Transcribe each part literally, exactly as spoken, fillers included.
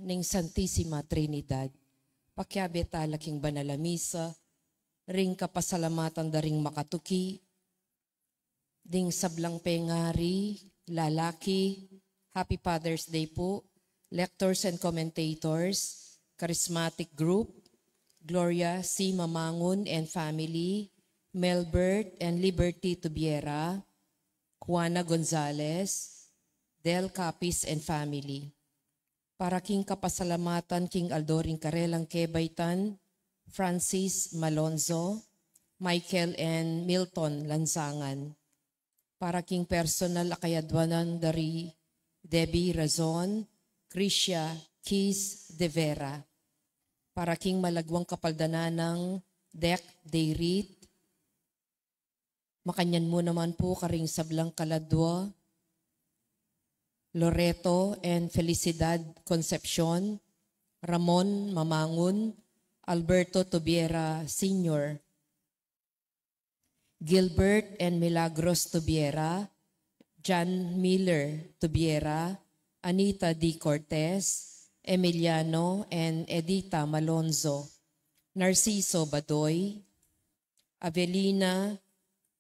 ning Santisima Trinidad. Pakiabe tala king banal a misa, ring kapasalamatan da ring makatuki, ding sablang pengari, lalaki, Happy Father's Day po, lectors and commentators, charismatic group, Gloria C. Mamangun and family, Melbert and Liberty Tubiera, Juana Gonzalez, Del Capis and family. Para king kapasalamatan king aldo ring karelang kebaitan, Francis Malonzo, Michael and Milton Lansangan. Para king personal a kayadwanan da ri Debbie Razon, Krisha Kis de Vera. Para king malagwang kapaldanan nang Dek Deirit, makanyan mu naman pu karing sablang kaladwa, Loreto and Felicidad Concepcion, Ramon Mamangun, Alberto Tubiera Senior, Gilbert and Milagros Tubiera, John Miller Tubiera, Anita D. Cortez, Emiliano and Edita Malonzo, Narciso Badoy, Avelina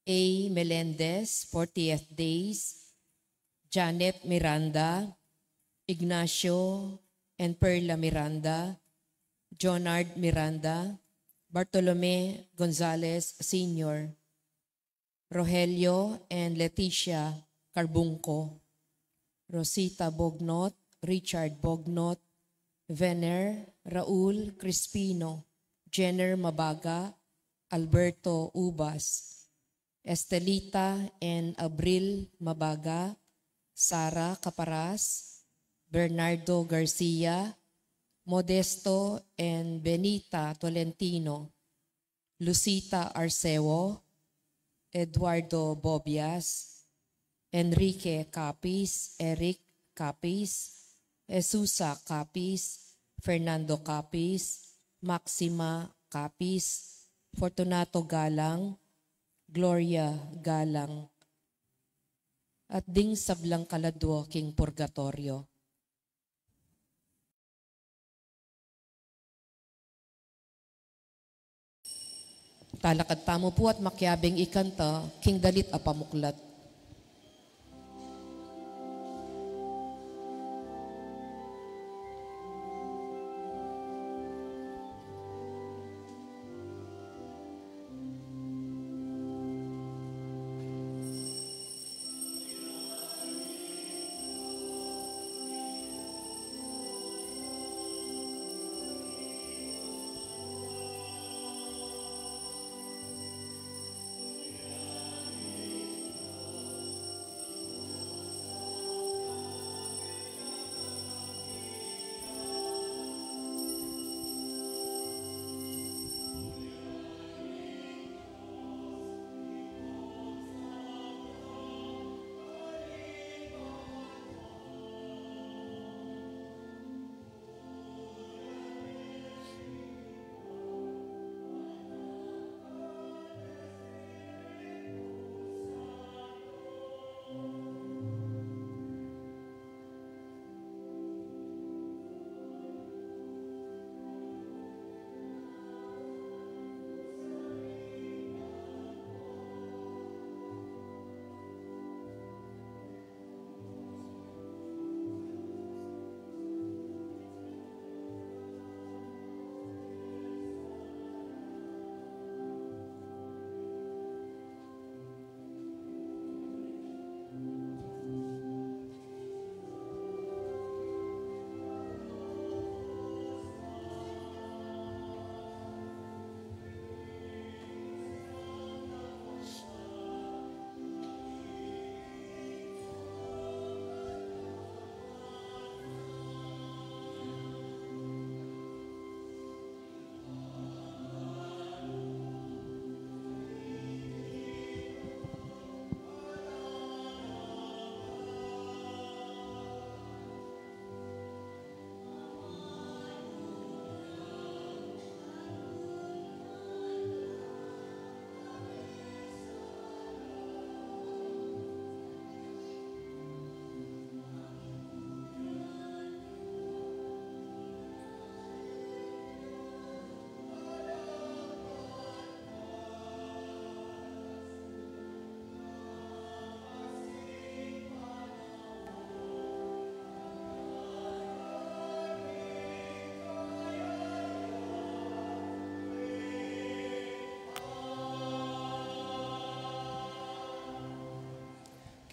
A. Melendez, fortieth days, Janet Miranda, Ignacio and Perla Miranda, Jonard Miranda, Bartolome Gonzalez Senior, Rogelio and Leticia Carbunco, Rosita Bognot, Richard Bognot, Vener, Raul Crispino, Jenner Mabaga, Alberto Ubas, Estelita and Abril Mabaga, Sara Caparas, Bernardo Garcia, Modesto and Benita Tolentino, Lucita Arceo, Eduardo Bobias, Enrique Capis, Eric Capis, Esusa Capis, Fernando Capis, Maxima Capis, Fortunato Galang, Gloria Galang, at ding sablang kaladwa king purgatoryo. Talakad tamu pu at makiabing ikanta king dalit a pamuklat.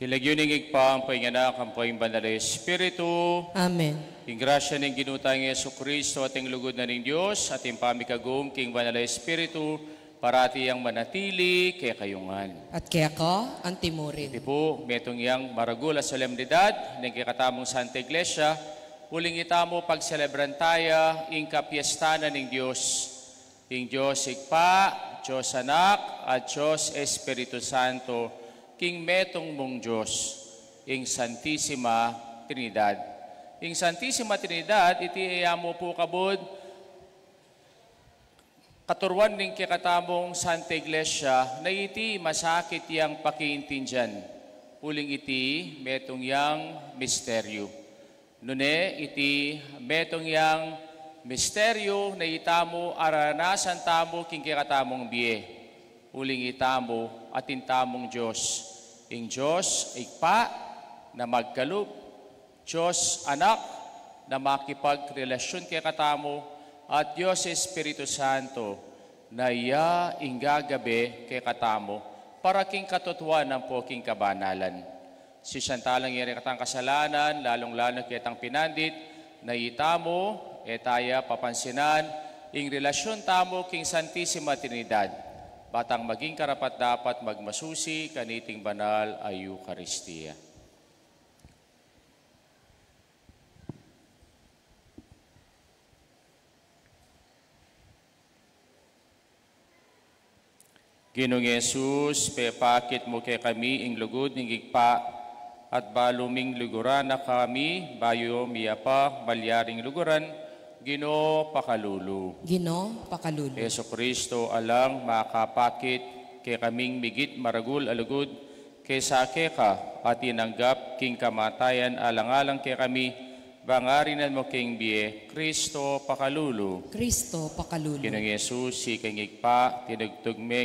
King lagyu ning Ibpa, ampo ning Anak, ampo ning Banal a Espiritu. Amen. Ing grasya ning Ginu tang Jesucristo, at ing lugud na ning Dios, at ing pamikagum king Banal a Espiritu, parati yang manatili kekayu ngan. At keka antimurin. Iti pu, metung yang maragul a solemnidad ning kekatamung Santa Iglesia, uling itamu pagselebran taya ing kapiestanan ning Dios. Ing Dios Ibpa, Dios Anak, at Dios Espiritu Santo, king metung mung Dios, ing Santisima Trinidad. Ing Santisima Trinidad, iti e ya mu pu kabud katuruan ning kekatamung Santa Iglesia, na iti masakit yang pakiintindian, uling iti metung yang misteryu. Nune iti metung yang misteryu na itamu aranasan tamu king kekatamung bie. Uling itamu atin tamung Dios, ing Dios Ibpa na magkalub, Dios Anak na makipagrelasyon kekatamu, at Dios Espiritu Santo na iya ing gagabe kekatamu para king katutuan ampo king kabanalan. Sisian tala ing rekatang kasalanan, lalung-lalu na ketang pinandit, na itamu e taya papansinan ing relasyon tamu king Santisima Trinidad, ba tang maging karapat-dapat magmasusi kaniting banal a Eukaristia. Ginung Jesus, pepakit mu kekami ing lugud ning Ibpa, at balu ming luguran na kami, bayu mi ya pa malyaring luguran, Ginu, pakalulu. Ginu, pakalulu. Jesucristo, alang makapakit kekaming migit maragul a lugud kesa keka, a tinanggap king kamatayan alang-alang kekami, bang arinan mu king bie, Cristo, pakalulu. Cristo, pakalulu. Ginung Jesus, ika ing Ibpa, tinugtug me,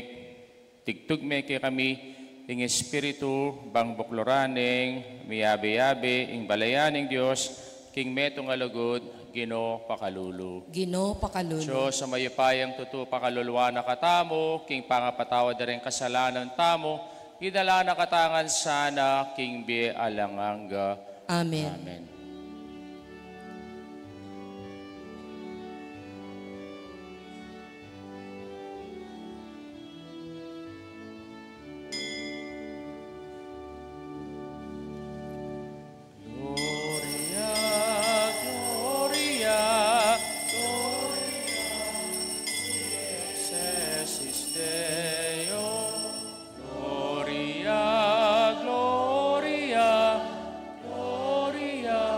tigtug me kekami ing Espiritu, bang bukluran neng miyabe-yabe ing balayan ning Dios king metung a lugud, Ginu, pakalulu. Ginu, pakalulu. Dios a mayupayang tutu, pakaluluan na katamu king pangapatawad da ring kasalanan tamu, idala na katamu ngan sana king bie alang angga. Amen. Amen. Gloria, Gloria, Gloria in excelsis Deo. Gloria, Gloria, Gloria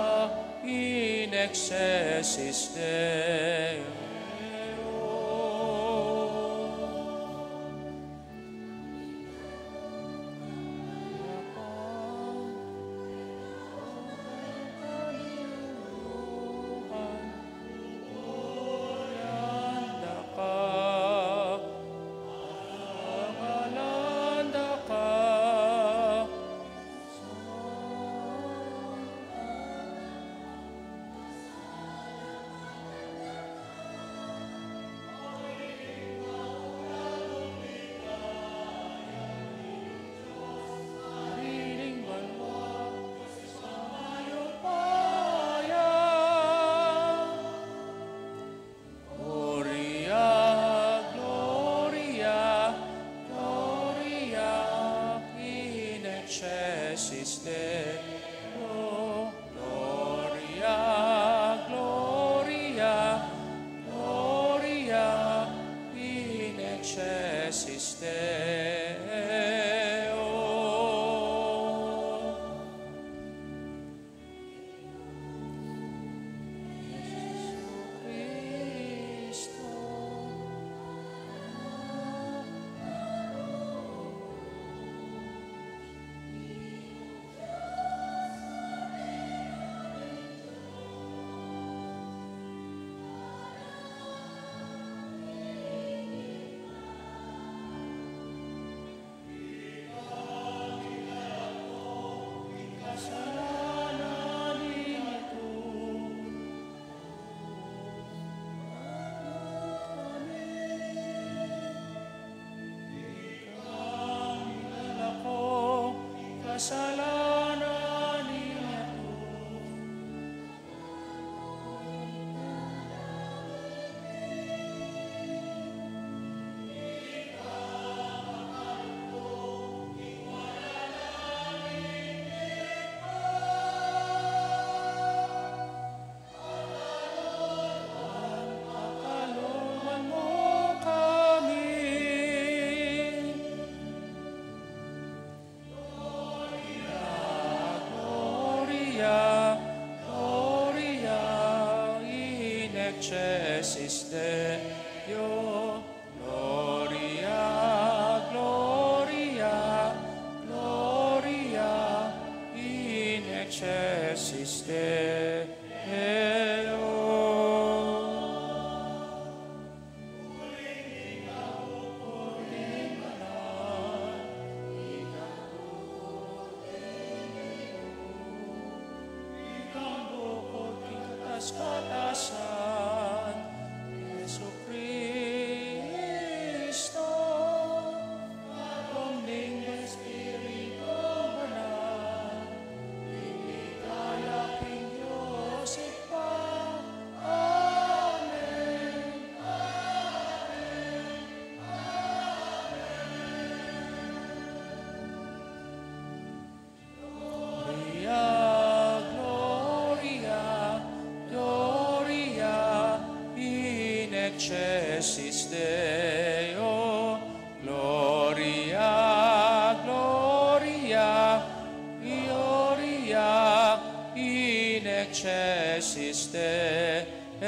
Deum.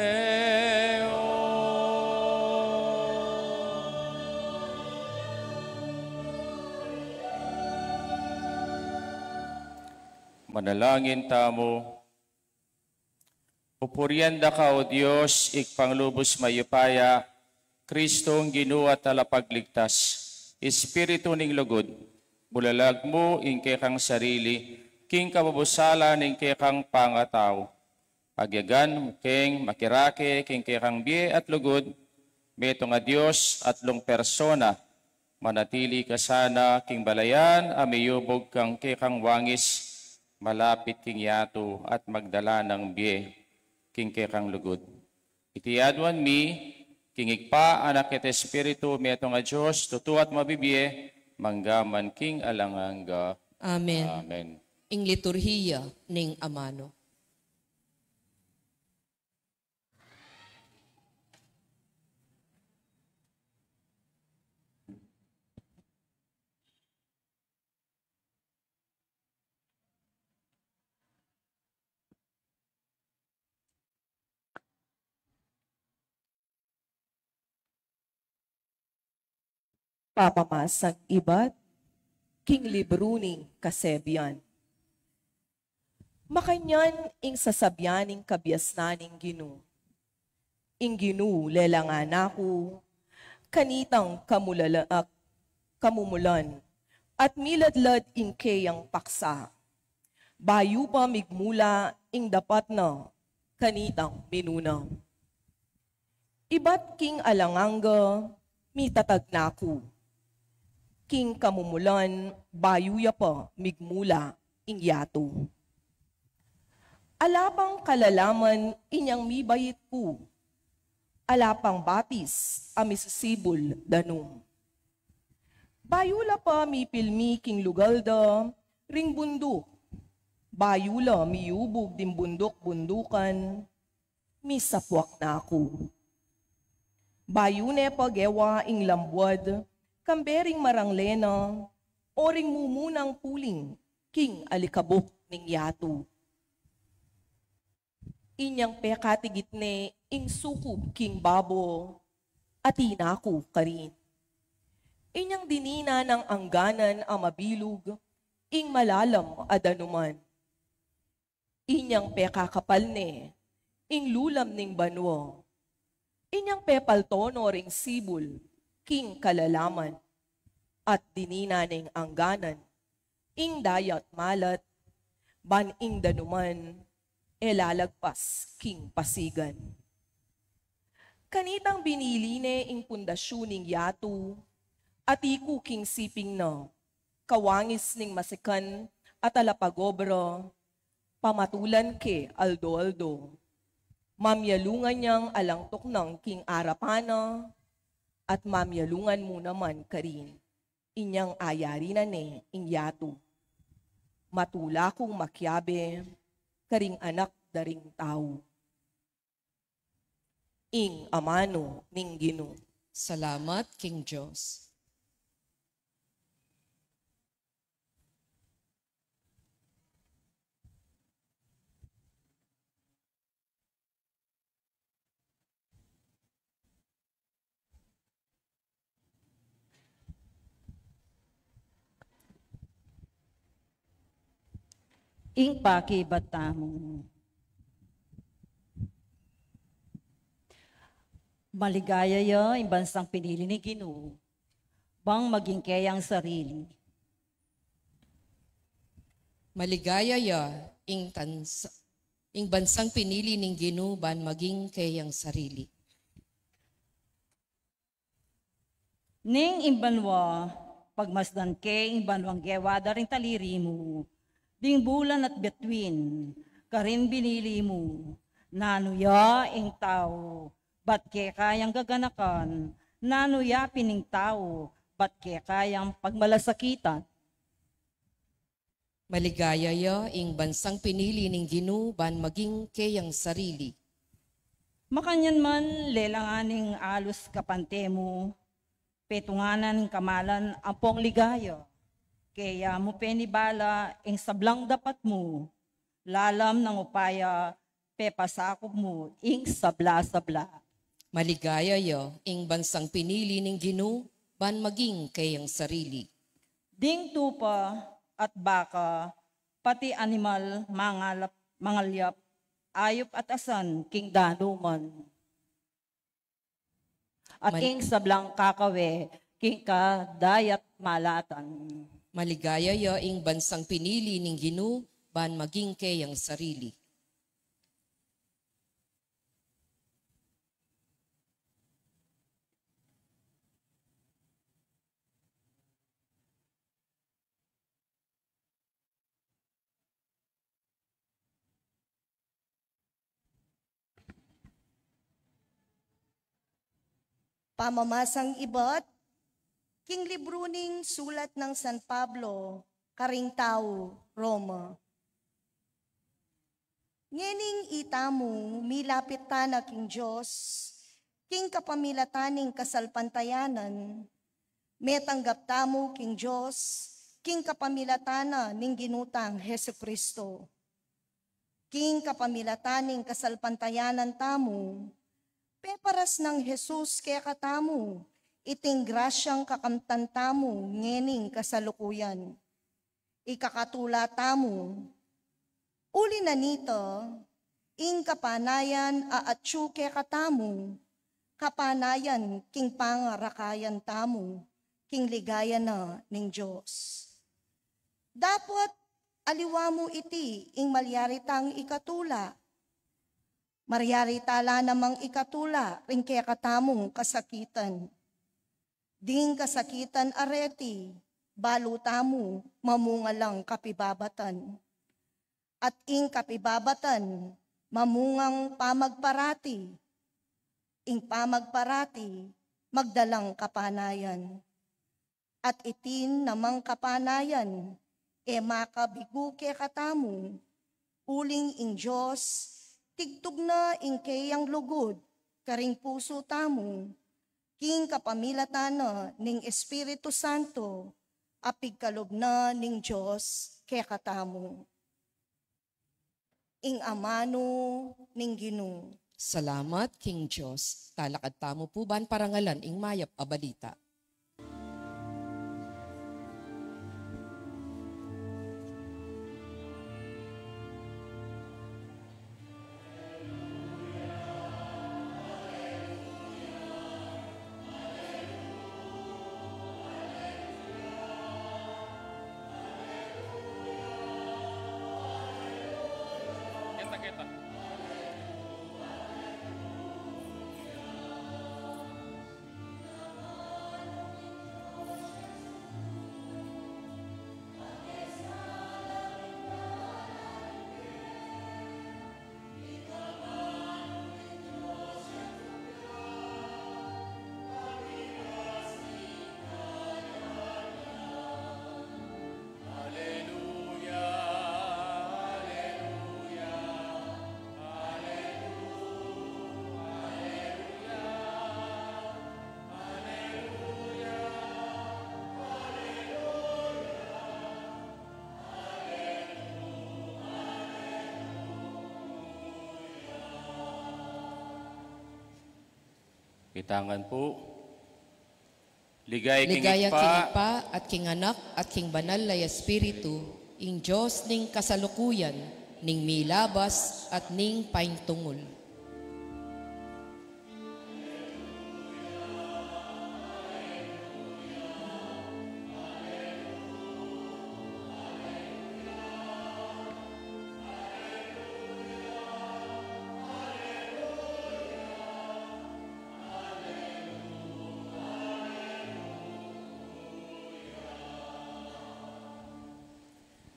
Manalangin tamu. Pupurian da ka, O Dios, Ibpang lubus mayupaya, Kristong Ginu at Talapagligtas, Espiritu ning lugud, bulalag mu ing kekang sarili king kabubusalan ning kekang pangatau. Agyagan mu keng makirake king kekang bie at lugud, metung a Dios atlung persona, manatili ka sana king balayan a miyubug kang kekang wangis, malapit king yatu at magdala nang bie king kekang lugud. Iti aduan mi king Ibpa, Anak, at Espiritu, metung a Dios, tutu at mabibie, mangga man king alang angga. Amen. Amen. Ing liturhiya ning amanu. Pamamasang ibat king libru ning Kasebian. Makanyan ing sasabian ning kabiasnan ning Ginu. Ing Ginu lelangan na ku, kanitang kamulala-, ah, kamumulan, at miladlad ing keyang paksa. Bayu pa migmula ing dapat na kanitang minuna. Ibat king alang angga mitatag na ku. King kamumulan bayu ya pa migmula ing yatu. Ala pang kalalaman inyang mibait ku. Ala pang batis a misisibul danum. Bayu la pa mipilmi king lugal da ring bunduk. Bayu la miyubug ding bunduk-bundukan, misapuak na ku. Bayu ne pa gewa ing lambuad, kambe ring marangle na, o ring mumunang puling king alikabuk ning yatu. Inyang pekatigit ne ing sukub king babo, atin na ku karin. Inyang dinina nang angganan a mabilug ing malalam a danuman. Inyang pekakapal ne ing lulam ning banua. Inyang pepalto no ring sibul king kalalaman, at dinina neng angganan ing dayat malat, ban ing danuman e lalagpas king pasigan. Kanitang binili ne ing pundasyun ning yatu, ati ku king siping na, kawangis ning masikan a talapagobra, pamatulan ke aldo-aldo. Mamialungan yang alang tuknang king arapan na, at mamialungan mu naman karin inyang ayari na ne ing yatu. Matula kung makiabe karing anak da ring tau. Ing amanu ning Ginu. Salamat king Dios. Ing pakibat tamu. Maligaya ya ing bansang pinili ning Ginu, bang maging keyang sarili. Maligaya ya ing tansa-, ing bansang pinili ning Ginu, ban maging keyang sarili. Ning ing banua, pagmasdan ke ing banuang gewa da ring taliri mu, ding bulan at bituin, karin binili mu. Nanu ya ing tau, bat keka yang gaganakan? Nanu ya pin ing tau, bat keka yang pagmalasakitan? Maligaya ya ing bansang pinili ning Ginu, ban maging keyang sarili. Makanyan man, lelangan ing alus kapante mu, petunganan ing kamalan ampong ligaya. Keya mu penibala ing sablang dapat mu, lalam nang upaya pepasakup mu ing sabla-sabla. Maligaya ya ing bansang pinili ning Ginu ban maging keyang sarili. Ding tupa at baka, pati animal, mangalap, mangalyap, ayup at asan king danuman. At Mal- ing sablang kakawe king kadayat malatan. Maligaya ya ing bansang pinili ning Ginu ban maging keyang sarili. Pamamasang ibat king libru ning sulat nang San Pablo karing tau Roma. Ngening itamu milapit tana king Dios king kapamilatan ning kasalpantayanan, metanggap tamu king Dios king kapamilatan na ning Ginu tang Jesucristo. King kapamilatan ning kasalpantayanan tamu, peparas nang Jesus kekatamu iting grasyang kakamtan tamu ngening kasalukuyan. Ikakatula tamu. Uli na nita, ing kapanayan a atyu kekatamu, kapanayan king pangarakayan tamu king ligaya na ning Dios. Dapot aliwa mu iti ing malyari tang ikatula. Maryari tala namang ikatula ring kekatamung kasakitan. Ding kasakitan a reti, balu tamu mamunga lang kapibabatan. At ing kapibabatan, mamungang pamagparati. Ing pamagparati, magdalang kapanayan. At itin namang kapanayan, e makabigu kekatamu, uling ing Dios, tigtug na ing keyang lugud karing pusu tamu, king kapamilatan na ning Espiritu Santo, a pigkalub na ning Dios kekatamu. Ing amanu ning Ginu. Salamat king Dios. Talakad tamu pu ban parangalan ing mayap a balita. Keta, keta. Itangan pu. Ligaya king Ligaya Ibpa, king Ibpa, at king Anak, at king Banal a Espiritu, ing Dios ning kasalukuyan, ning milabas, at ning paintungul.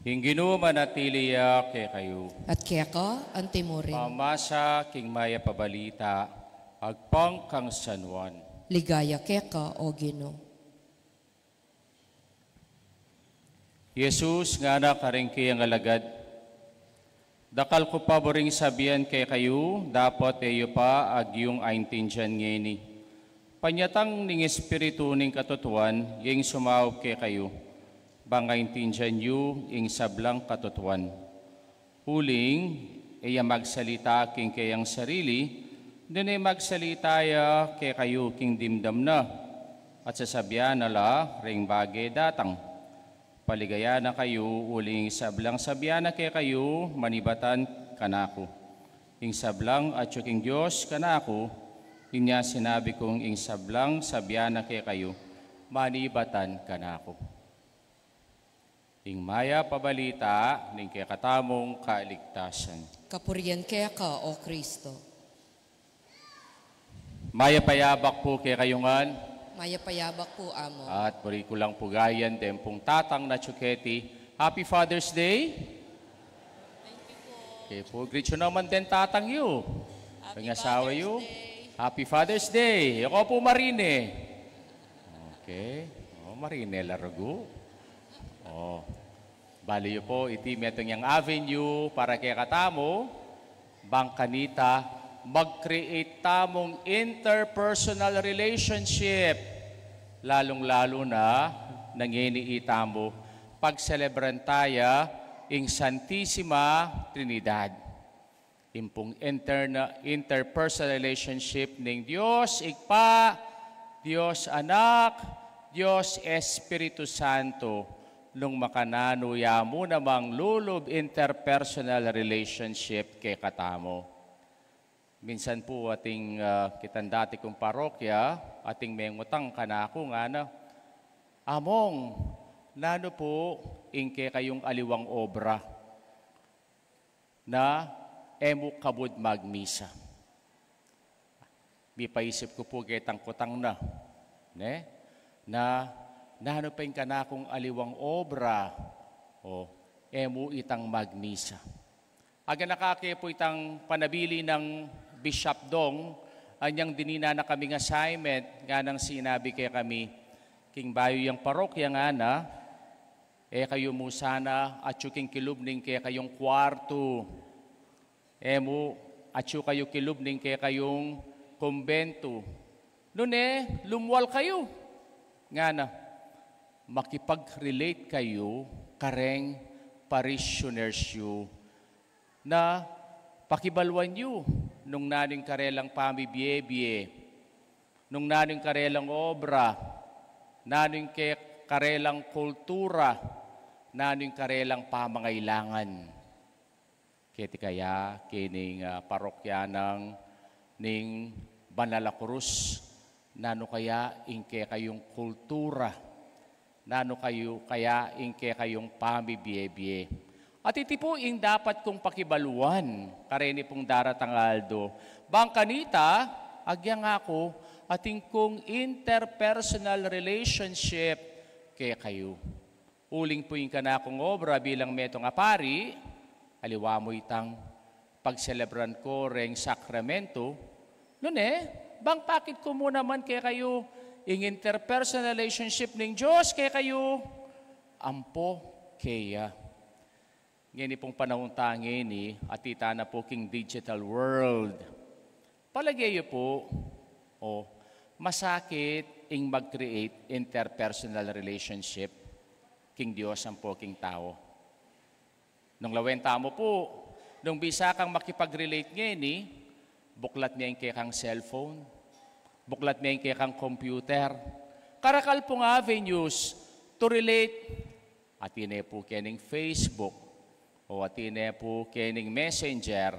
Ing Ginu manatili ya kekayu. At keka anti mu rin. Pamasa king mayap a balita agpang kang San Juan. Ligaya keka, O Ginu. Jesus ngana karing keyang alagad, Dakal ku pa buring sabian kekayu, dapot e yu pa agyung aintindian ngeni. Panyatang ning Espiritu ning katutuan, ya ing sumaup kekayu, bang aintindian yu ing sablang katutuan. Uling, E ya magsalita king keyang sarili, nune magsalita ya kekayu king dimdam na, at sasabian na la ring bage datang. Paligayan na kayu, uling sablang sabian na kekayu, manibatan kanaku. Ing sablang atyu king Dios kanaku, inya sinabi kung ing sablang sabian na kekayu, manibatan kanaku. Ing mayap a balita ning kekatamung kaligtasan. Kapurian keka, O Kristo. Mayap a yabak pu kekayu ngan. Mayap a yabak pu, Among. At buri ku lang pu gayan deng pung tatang na atyu keti. Happy Father's Day. Thank you po. Okay pu, greet yu naman deng tatang yu. Happy Father's Day. Happy Father's Day. Ako pu marine. Okay. O, marine la rugu. O. Bale yu pu, iti metung yang avenue para kekatamu, bang kanita, mag-create tamung interpersonal relationship. Lalung-lalu na, nung ngeni itamu, pagselebran taya ing Santisima Trinidad. Ing pung interna-, interpersonal relationship ning Dios Ibpa, Dios Anak, Dios Espiritu Santo, nung makananu ya mu namang lulub interpersonal relationship kekatamu. Minsan pu atin, ah, kitang dati kung parokya, atin mengutang kanaku ngana, Among, nanu pu ing kekayung aliwang obra na e mu kabud magmisa? Mipaisip ku pu ketang kutang na, ne? Na, nanu pa ing kanakung aliwang obra, o, e mu itang magmisa? Aganaka ke pu itang panabili nang Bishop Dong, anyang dinina na kaming assignment, nganang sinabi kekami, king bayu yang parokya ngana, e kayu mu sana atyu king kilub ning kekayung kuartu. E mu atyu kayu kilub ning kekayung kumbentu. Nune, lumwal kayu. Ngana, makipag-relate kayu kareng parishioners yu na pakibaluan yu nung nanu ing karelang pamibie-bie, nung nanu ing karelang obra, nanu ing ke-, karelang kultura, nanu ing karelang pamangailangan. Keti kaya kening, ah, parokya nang ning Banal a Cruz, nanu kaya ing kekayung kultura, nanu kayu kaya ing kekayung pamibie-bie. At iti pu ing dapat kung pakibaluan kareni pung daratang aldo. Bang kanita, agyang aku, atin kung interpersonal relationship kekayu. Uling pu ing kanakung obra bilang metung a pari, aliwa mu itang pagselebran ku reng sakramentu, nune, bang pakit ku mu naman kekayu, ing interpersonal relationship ning Dios kekayu, ampo keya. Ngeni pung panaun ta ngeni, atin tana pu king digital world. Palage yu pu, o, masakit ing mag-create interpersonal relationship king Dios ampo king tau. Nung lawen tamu pu, nung bisa kang makipag-relate ngeni, buklat me ing kekang cellphone, buklat me ing kekang computer. Karakal pung avenues to relate. Atin ne pu kening Facebook, o atin ne pu kening Messenger,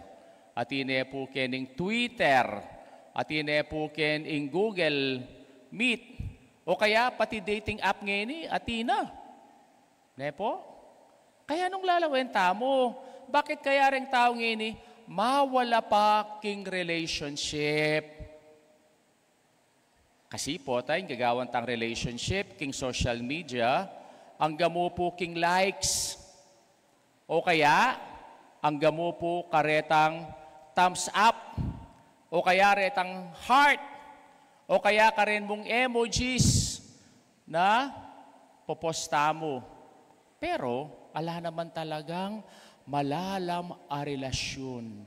atin ne pu kening Twitter, atin ne pu kening Google Meet, o kaya pati dating app ngeni, atin na. Ne pu? Kaya nung lalawen tamu, bakit kaya reng tau ngeni mawala pa king relationship? Kasi pu, tay, ing gagawan tang relationship king social media, angga mu pu king likes, o kaya angga mu pu karetang thumbs up, o kaya retang heart, o kaya karen mung emojis na popost tamu. Pero ala naman talagang malalam a relasyun.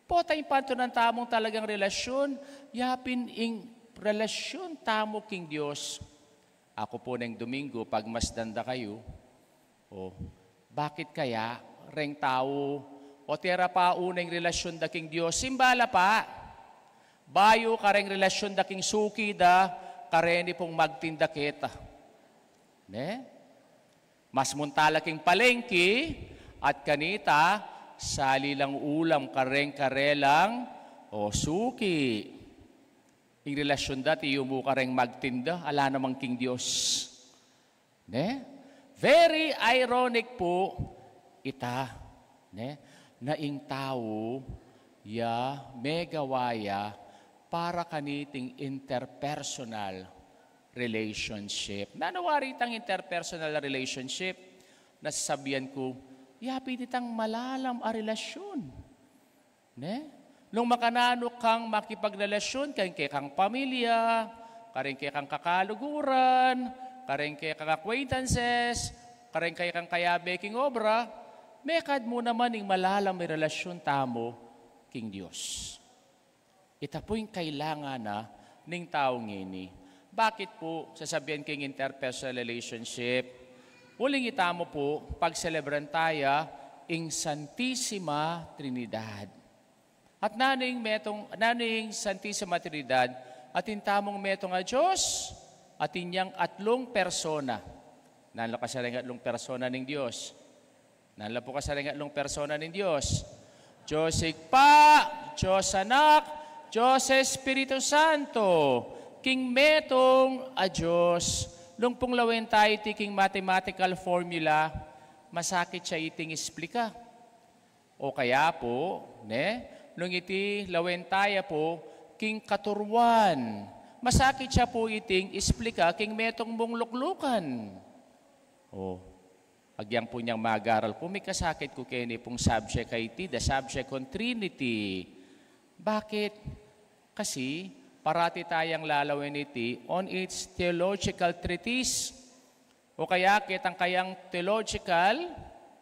Potang pantunan tamung talagang relasyun, yapin ing relasyun tamu king Dios. Aku pu neng Domingo, pagmasdan da kayu, o, bakit kaya reng tau O tera pa una ing relasyun da king Dios. Simbala pa, bayu kareng relasyun da king suki da, kareni pung magtinda keta. Ne? Mas munta la king palengki, at kanita, sali lang ulam kareng karelang o suki. Ing relasyun da, iti mu kareng magtinda, ala naman king Dios. Ne? Very ironic pu ita, ne? Na ing tau ya megawa ya para kaniting interpersonal relationship. Nanu wari itang interpersonal relationship? Nasasabian ku, ya pin itang malalam a relasyun. Ne? Nung makananu kang makipagrelasyon, kareng kekang pamilya, kareng kekang kakaluguran, kareng kekang acquaintances, kareng kekang kayabe king obra, mekad mu naman ing malalam a relasyon tamu king Dios. Ita pu ing kailangan na ning tau ngeni. Bakit pu sasabian king interpersonal relationship? Uling itamu pu, pagselebran taya ing Santisima Trinidad. At nanu ing metung, nanu ing Santisima Trinidad? Atin tamung metung a Dios, atin yang atlung persona. Nanu la kasareng atlung persona ning Dios? Nanu la pu kasareng atlung persona ning Dios? Dios Ibpa, Dios Anak, Dios Espiritu Santo. King metung a Dios. Nung pung lawen taya iti king mathematical formula, masakit ya iting isplika. O kaya pu, ne? Nung iti lawen taya pu king katuruan, masakit ya pu iting isplika king metung mung luklukan. O, agyang pu nyang magaral ku, mikasakit ku keni pung subject a iti, the subject kong Trinity. Bakit? Kasi parati tayang lalawen iti on its theological treatise. O kaya ketang kayang theological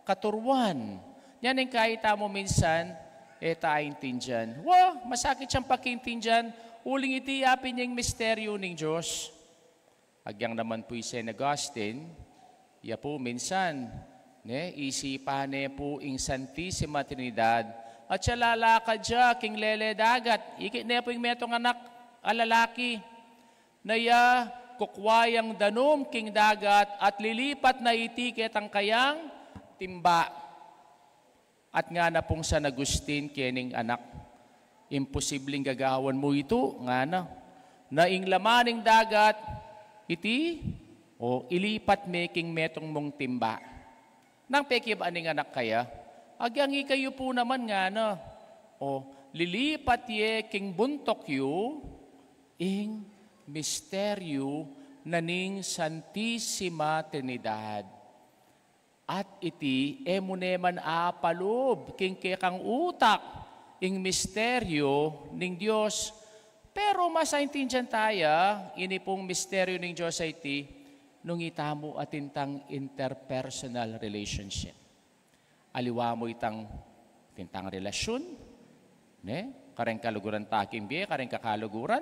katuruan. Nyaning kahit tamu minsan, e ta aintindian. Wa, masakit yang pakiintindian, uling iti ya pin ing misteryu ning Dios. Agyang naman pu i Saint Augustine, ya pu minsan, ne, isipan ne pu ing Santisima Trinidad, at ya lalakad ya king lele dagat, ikit ne pu ing metung anak a lalaki, na ya kukua yang danum king dagat at lilipat na iti ketang kayang timba. At ngana pung San Agustin kening anak, imposibling gagawan mu itu, ngana, na ing laman ning dagat iti, o ilipat me king metung mung timba. Nang pekibat ning anak kaya, agyang ikayu pu naman, ngana, o lilipat ye king buntuk yu ing misteryu na ning Santisima Trinidad. At iti e mu ne man apalub king kekang utak ing misteryu ning Dios. Pero mas aintindian taya ini pung misteryu ning Dios a iti nung itamu atin tang interpersonal relationship. Aliwa mu itang, atin tang relasyun, ne? Kareng kaluguran ta king bie, kareng kakaluguran.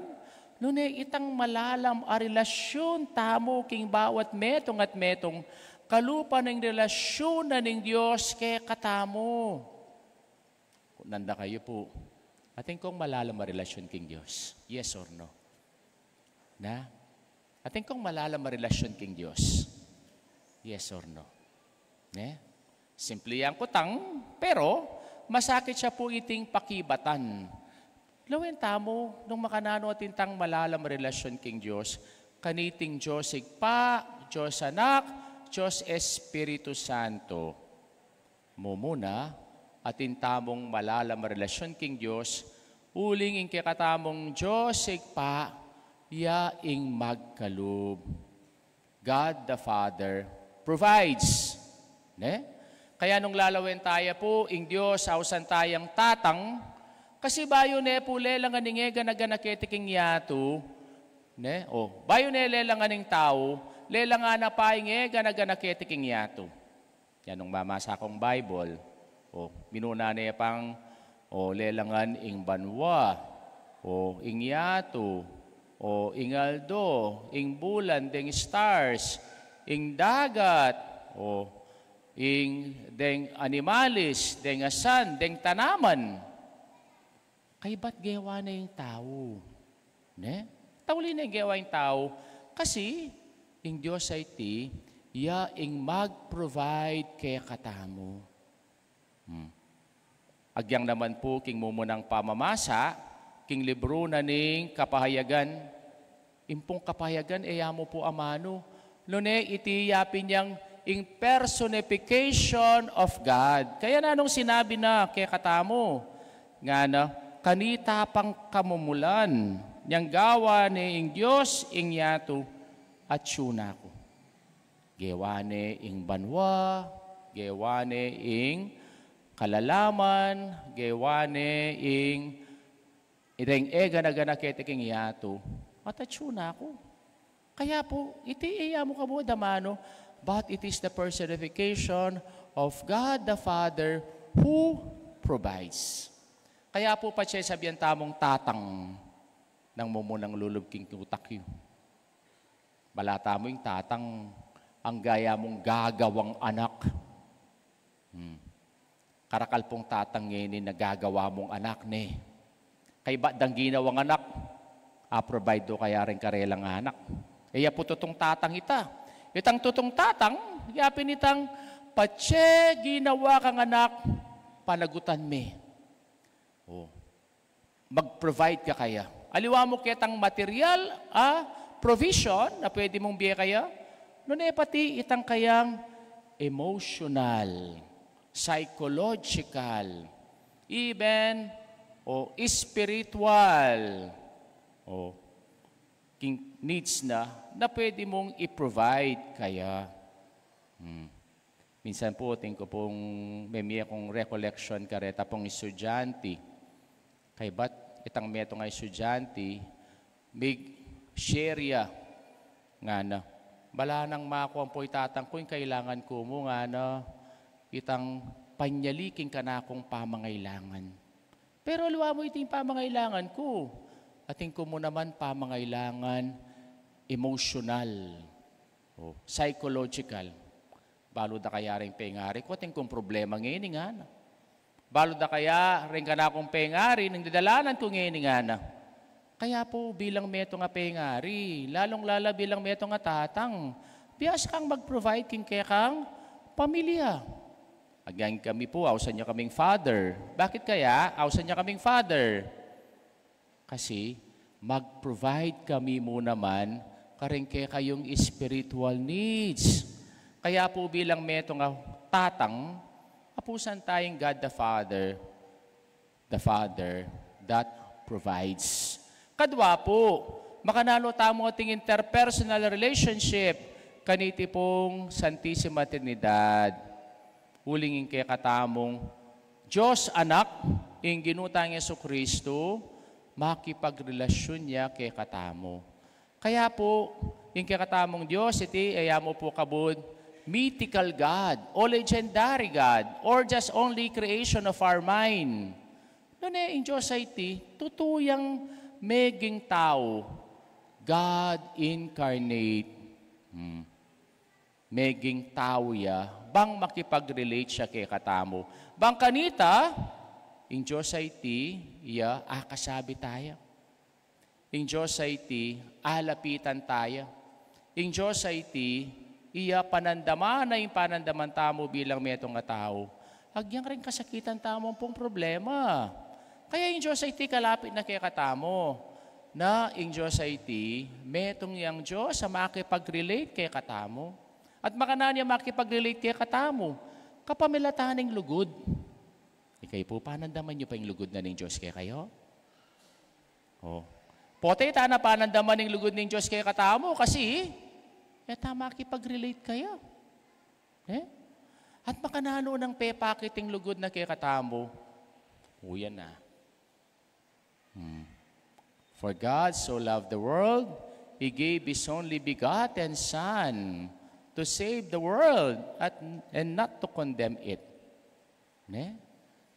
Nune itang malalam a relasyun tamu king bawat metung at metung, kalupa ning relasyun na ning Dios kekatamu. Kutnan da kayu pu, atin kung malalam a relasyun king Dios? Yes or no? Na? Atin kung malalam a relasyun king Dios? Yes or no? Ne? Simple yang kutang, pero masakit ya pu iting pakibatan. Lawen tamu, nung makananu atin tang malalam a relasyun king Dios, kaniting Dios Ibpa, Dios Anak, Dios Espiritu Santo. Mumuna, atin tamung malalam a relasyun king Dios, uling ing kekatamung Dios Ibpa, ya ing magkalub. God the Father provides. Ne? Kaya nung lalawen taya pu, ing Dios, ausan tayang tatang, kasi bayu ne pu lelangan ing e gana-gana keti king yatu, ne? O, bayu ne lelangan ing tau, lelangan na pa ing e gana-gana keti king yatu. Yan nung mamasa kung Bible. O, minuna ne pang, o, lelangan ing banua, o, ing yatu, o, ing aldo, ing bulan, deng stars, ing dagat, o, Ing deng animalis, deng asan, deng tanaman. Kaybat gewa ne ing tau. Ne? Tauli ne ing gewa ing tau. Kasi, ing Dios a iti, ya ing mag-provide kekatamu. Hmm. Agyang naman pu king mumunang pamamasa, king libru na ning Kapahayagan, ing pung Kapahayagan, e ya mu pu amanu. Nune iti ya pin yang ing personification of God. Kaya nanung sinabi na kekatamu, ngana, kanita pang kamumulan, yang gawa ne ing Dios ing yatu, atyu na ku. Gewa ne ing banua, gewa ne ing kalalaman, gewa ne ing ireng e gana-gana keti king yatu, at atyu na ku. Kaya pu, iti e ya mu kabud amanu, but it is the personification of God the Father who provides. Kaya pu, patse sabian tamung tatang nang mumunang lulub king utak yu. Bala tamu ing tatang, angga ya mung gagawang anak. Hmm. Karakal pung tatang ngeni na gagawa mung anak ne. Kaybat dang ginawang anak, a-provide do kaya ring karelang anak. E ya pu tutung tatang ita. Itang tutung tatang, ya pin itang patse ginawa kang anak, panagutan me. O, mag-provide ka kaya. Aliwa mu ketang material a provision na pwede mung bie kaya, nune pati itang kayang emotional, psychological, even, o, spiritual, o, king needs na, na pwede mung i-provide kaya. Hmm. Minsan pu, atin ku pung memie kung recollection kareta pung estudyante. Kaybat itang metung a estudyante, mig-share ya, ngana, bala nang makuan pu i tatang ku ing kailangan ku mu, ngana, itang panyali king kanakung pamangailangan. Pero aliwa mu iti ing pamangailangan ku. Atin ku mu naman pamangailangan emotional, o, psychological. Balu da kaya ring pengari ku, atin kung problema ngeni, ngana. Balu da kaya ring kanakung pengari ning dadalanan ku ngeni, ngana. Kaya pu, bilang metung a pengari, lalung-lala bilang metung a tatang, biasa kang mag-provide king kekang pamilya. Agyang kami pu, ausan ya kaming father. Bakit kaya ausan ya kaming father? Kasi mag-provide kami mu naman karing kekayung spiritual needs. Kaya pu, bilang metung a tatang, apusan taya ing God the Father, the Father that provides. Kadwa pu, makananu tamu ating interpersonal relationship kaniti pung Santisima Trinidad? Uling ing kekatamung Dios Anak, ing Ginu tang Jesucristo, makipagrelasyon ya kekatamu. Kaya pu, ing kekatamung Dios, iti e ya mu pu kabud mythical God o legendary God or just only creation of our mind. Nune ing Dios a iti, tutu yang meging tau, God incarnate. Hmm. Meging tau ya, bang makipag-relate ya kekatamu. Bang kanita, ing Dios a iti, iya akasabi taya. Ing Dios a iti, alapitan taya. Ing Dios a iti, iya panandaman na ing panandaman tamu bilang metung a tau. Agyang ring kasakitan tamu ampong problema. Kaya ing Dios a iti kalapit na kekatamu. Na ing Dios a iti, metung yang Dios a makipag-relate kekatamu. At makananu ya makipag-relate kekatamu? Kapamilatan ning lugud. Ikayu pu, panandaman yu pa ing lugud na ning Dios kekayu? O. Potang e tana panandaman ing lugud ning Dios kekatamu kasi e ta makipag-relate kaya. E? At makananu nang pepakit ing lugud na kekatamu? O, yan na. Hmm. For God so loved the world, He gave His only begotten Son to save the world at, and not to condemn it. Ne?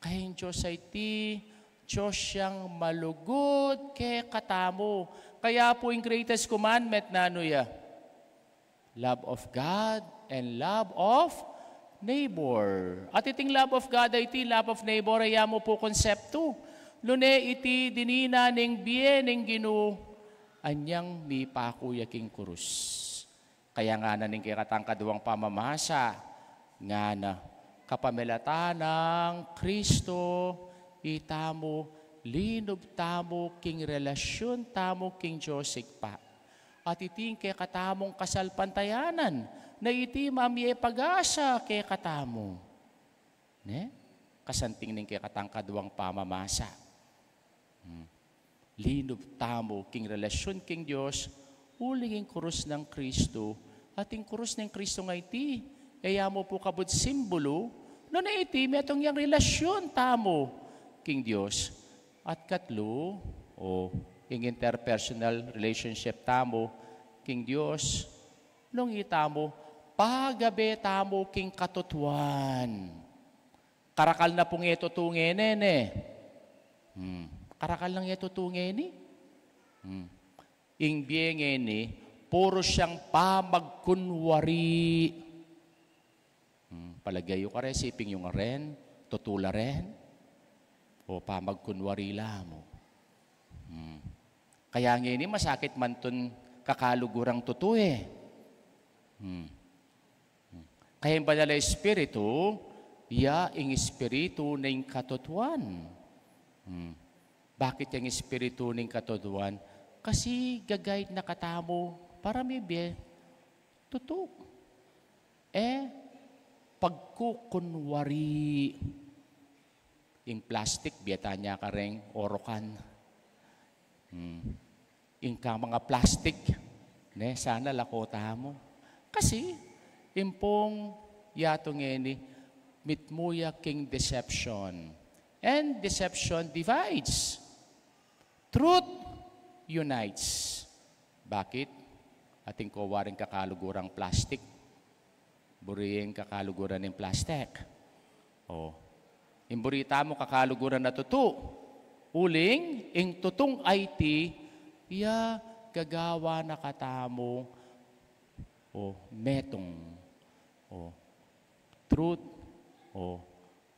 Kaya ing Dios a iti, Dios yang malugud kekatamu. Kaya pu ing greatest commandment nanu ya? Love of God and love of neighbor. At iting love of God a iti, love of neighbor, e ya mu pu konseptu. Nune iti dinina ning bie ning Ginu, anyang mipaku ya king kurus. Kaya ngana ning kekatang kaduang pamamasa, ngana, kapamilatan nang Kristo, itamu, linub tamu king relasyun tamu king Dios Ibpa. At iti ing kekatamung kasalpantayanan, na iti mamie pag-asa kekatamu. Ne? Kasanting ning kekatang kaduang pamamasa. Hmm. Linub tamu king relasyun king Dios, uling ing kurus nang Kristo, at ing kurus nang Kristo nga iti, e ya mu pu kabud simbulu, nune iti, metung yang relasyun tamu king Dios. At katlu, o, ing interpersonal relationship tamu king Dios, nung itamu, pagabe tamu king katutuan. Karakal na pung e tutu ngeni, ne? Hmm. Karakal nang e tutu ngeni? Hmm. Ing bie ngeni, puru siyang pamagkunwari. Hmm. Palage yu kare, siping yu ngaren, tutu la ren. O pamagkunwari la mu. Hmm. Kaya ngeni, masakit man tun kakaluguran tutu e. Hmm. Kaya ing Banal a Espiritu, ya ing Espiritu ning katutuan. Hmm. Bakit yang Espiritu ning katutuan? Kasi ga-guide na katamu para mibie tutu. E pagkukunwari. Ing plastik, bie tanya kareng orokan. Hmm. Ing kamang a plastik, ne, sana lako tamu. Kasi, ing pung yatu ngeni, mitmu ya king deception. And deception divides. Truth unites. Bakit? Atin ko waring kakaluguran plastik. Buri ing kakaluguran ning plastik. O. Ing buri tamu kakaluguran a tutu. Uling, ing tutung a iti, ya gagawan na katamu. O, metung. O, truth. O,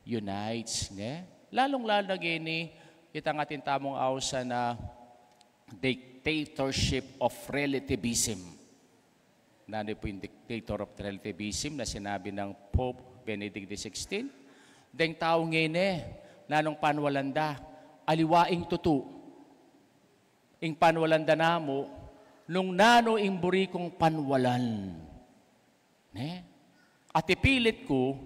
unites, ne? Lalung-lalu na ngeni, itang atin tamung ausan a dictatorship of relativism. Nanu pu ing dictator of relativism na sinabi nang Pope Benedict the sixteenth? Deng tau ngeni, nanung panwalan da, aliwa ing tutu. Ing panwalan da namu, nung nanu ing buri kung panwalan. Ne? At ipilit ku,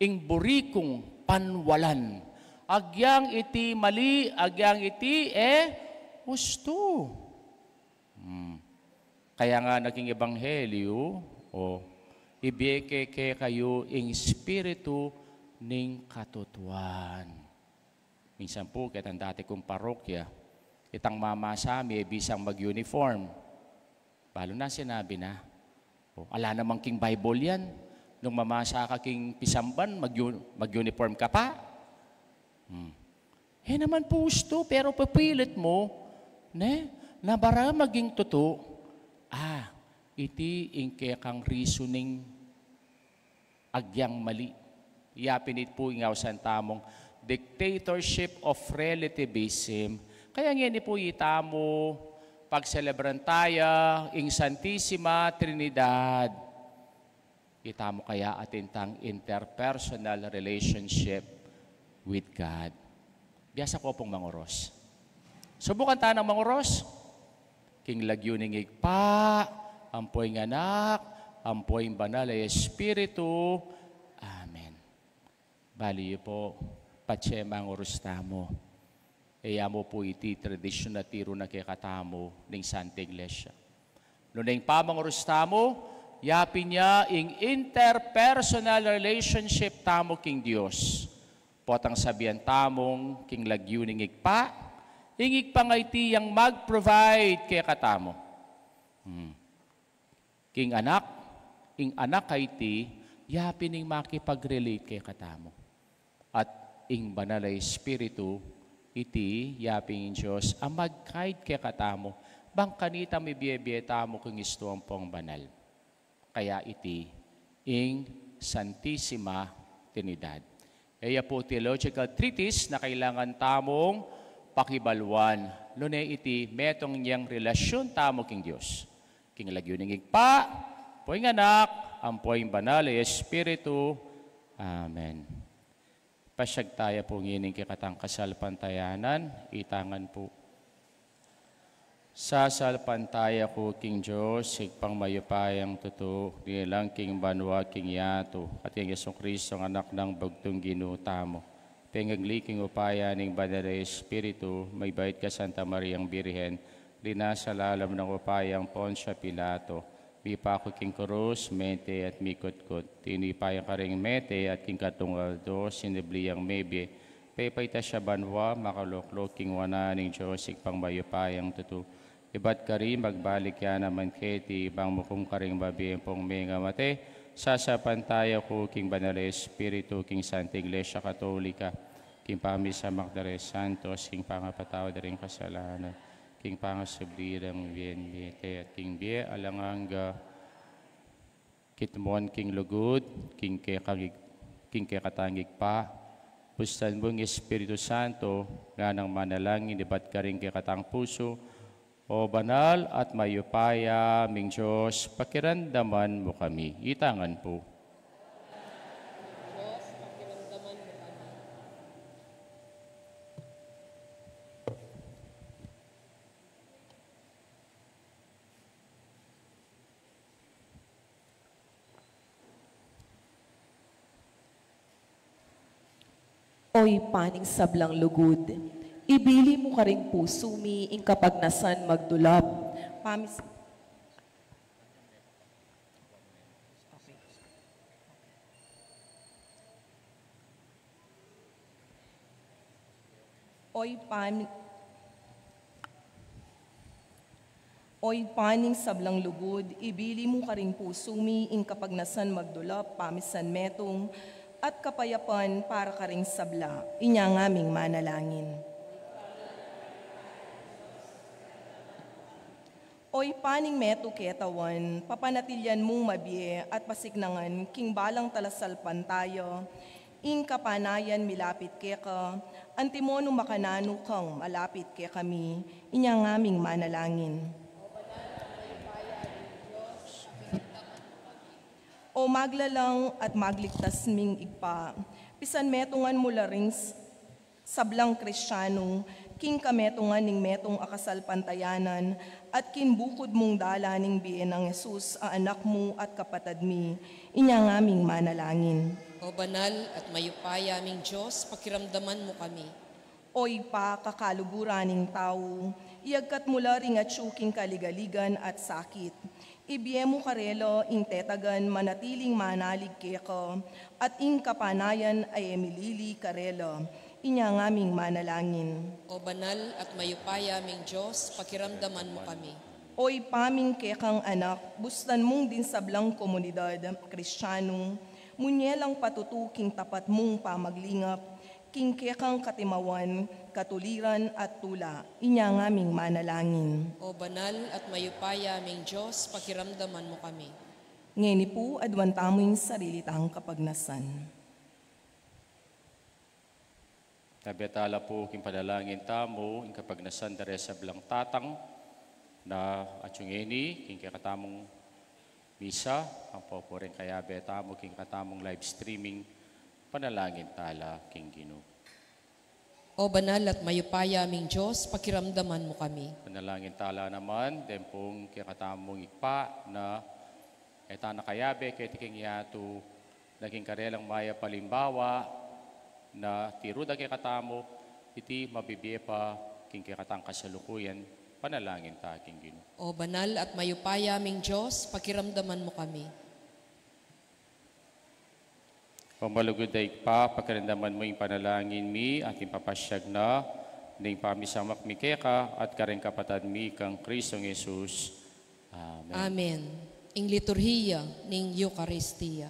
ing buri kung panwalan. Agyang iti mali, agyang iti e ustu. Hmm. Kaya nga naging ebanghelyo, o, ibie ke kekayu ing Espiritu ning katutuan. Minsan pu, ketang dati kung parokya, itang mamasa mi, e bisang mag-uniform. Balu na sinabi na, "O, ala naman king Bible yan. Nung mamasa ka king pisamban, mag-, mag-uniform ka pa." Hmm. E naman pu ustu, pero pipilit mu, ne? Na para maging tutu, ah, iti ing kekang reasoning agyang mali. Yapin iti pu ing ausan tamung dictatorship of relativism. Kaya ngeni pu itamu pagselebran taya ing Santisima Trinidad. Itamu kaya atin tang interpersonal relationship with God. Biasa ko pung manguros. Subukan ta nang manguros. King lagyu ning Ibpa, ampo ing Anak, ampo ing Banal a Espiritu. Amen. Bali yu pu, patse manguros tamu. E ya mu pu iti tradisyun a tiru na kekatamu ning Santa Iglesia. Nune ing pamangurus tamu, yapin ya ing interpersonal relationship tamu king Dios. Potang sabian tamung king lagyu ning Ibpa, ing Ibpa nga iti yang mag-provide kekatamu. Hmm. King Anak, ing Anak a iti, yapin ing makipag-relate kekatamu. At ing Banal a Espiritu, iti, yapin ing Dios, a mag-guide kekatamu, bang kanita mibie-bie tamu king istu ampong banal. Kaya iti, ing Santisima Trinidad. E ya pu theological treatise na kailangan tamung pakibaluan, nune iti metung yang relasyun tamu king Dios. King lagyu ning Ibpa, ampo ing Anak, ampo ing Banal a Espiritu. Amen. Pasiag taya pu ngening kekatang kasalpantayanan, itangan pu. Sasalpantaya ku king Dios, Ibpang mayupayang tutu, dinilang king banua king yatu, at king Jesucristo, Anak nang bugtung Ginu tamu. Pengagli king upaya ning Banal a Espiritu, mibait kang Santa Mariang Birhen, linasa lalam ning upaya nang Poncio Pilato, mipaku king krus, mete at mikutkut. Tinipa ya karing mete at king katlung aldo sinubli yang mebie, pepaitas ya banua, makalukluk king wanan ning Dios Ibpang mayupayang tutu. Ibat kari magbalik ya naman keti bang mukum karing mabie ampong mengamate. Sasalpantaya ku king Banal a Espiritu, king Santa Iglesia Katolika, king pamisamak da ring santos, king pangapatawad da ring kasalanan, king pangasubli da ring mie, mete at king bie alang angga. Kitmon king lugud king kekang Ig-, king kekatang Ibpa, bustan mu ing Espiritu Santo, nganang manalangin ibat karing kekatang pusu. O banal at mayupaya ming Dios, pakiramdaman mu kami. Itangan pu. O Ibpa ning sablang lugud, ibili mu karing pusu mi ing kapagnasan magdulap. Pamis- O Ibpa, o Ibpa ning sablang lugud, ibili mu karing pusu mi ing kapagnasan magdulap, pamisan metung, at kapayapan para karing sabla. Inya ngaming manalangin. O Ibpa ning metung ketawan, papanatilian mung mabie at pasiknangan king balang talasalpantaya ing kapanayan milapit keka, antimo nung makananu kang malapit kekami. Inya ngaming manalangin. O maglalang at magligtas ming Ibpa, pisanmetungan mu la ring s-, sablang Kristianu king kametungan ning metung a kasalpantayanan, at king bukud mung dalan ning bie nang Jesus a Anak mu at Kapatad mi. Inya ngaming manalangin. O banal at mayupaya ming Dios, pakiramdaman mu kami. O Ibpa, kakaluguran ning tau, iyagkat mu la ring atyu king kaligaligan at sakit. Ibie mu karela ing tetagan manatiling manalig keka, at ing kapanayan a e milili karela. Inya ngaming manalangin. O banal at mayupaya ming Dios, pakiramdaman mu kami. O Ibpa ming kekang Anak, bustan mung ding sablang komunidad Kristianu, munye lang patutu king tapat mung pamaglingap, king kekang katimawan, katuliran at tula. Inya ngaming manalangin. O banal at mayupaya ming Dios, pakiramdaman mu kami. Ngeni pu, aduan tamu ing sarili tang kapagnasan. Tabe tala pu king panalangin tamu ing kapagnasan da ring sablang tatang na atyu ngeni king kekatamung misa, ampo pu ring kayabe tamu king kekatamung live streaming. Panalangin tala king Ginu. O banal at mayupaya ming Dios, pakiramdaman mu kami. Panalangin tala naman deng pung kekatamung Ibpa na e ta na kayabe keti king yatu, naging karelang mayap a alimbawa na tiru da kekatamu, iti mabibie pa king kekatang kasalukuyan. Panalangin ta king Ginu. O banal at mayupaya ming Dios, pakiramdaman mu kami. O malugud a Ibpa, pakiramdaman mu ing panalangin mi at ing papasiag na ning pamisamak mi keka at karing kapatad mi kang Kristong Jesus. Amen. Amen. Ing liturhiya ning Eukaristia.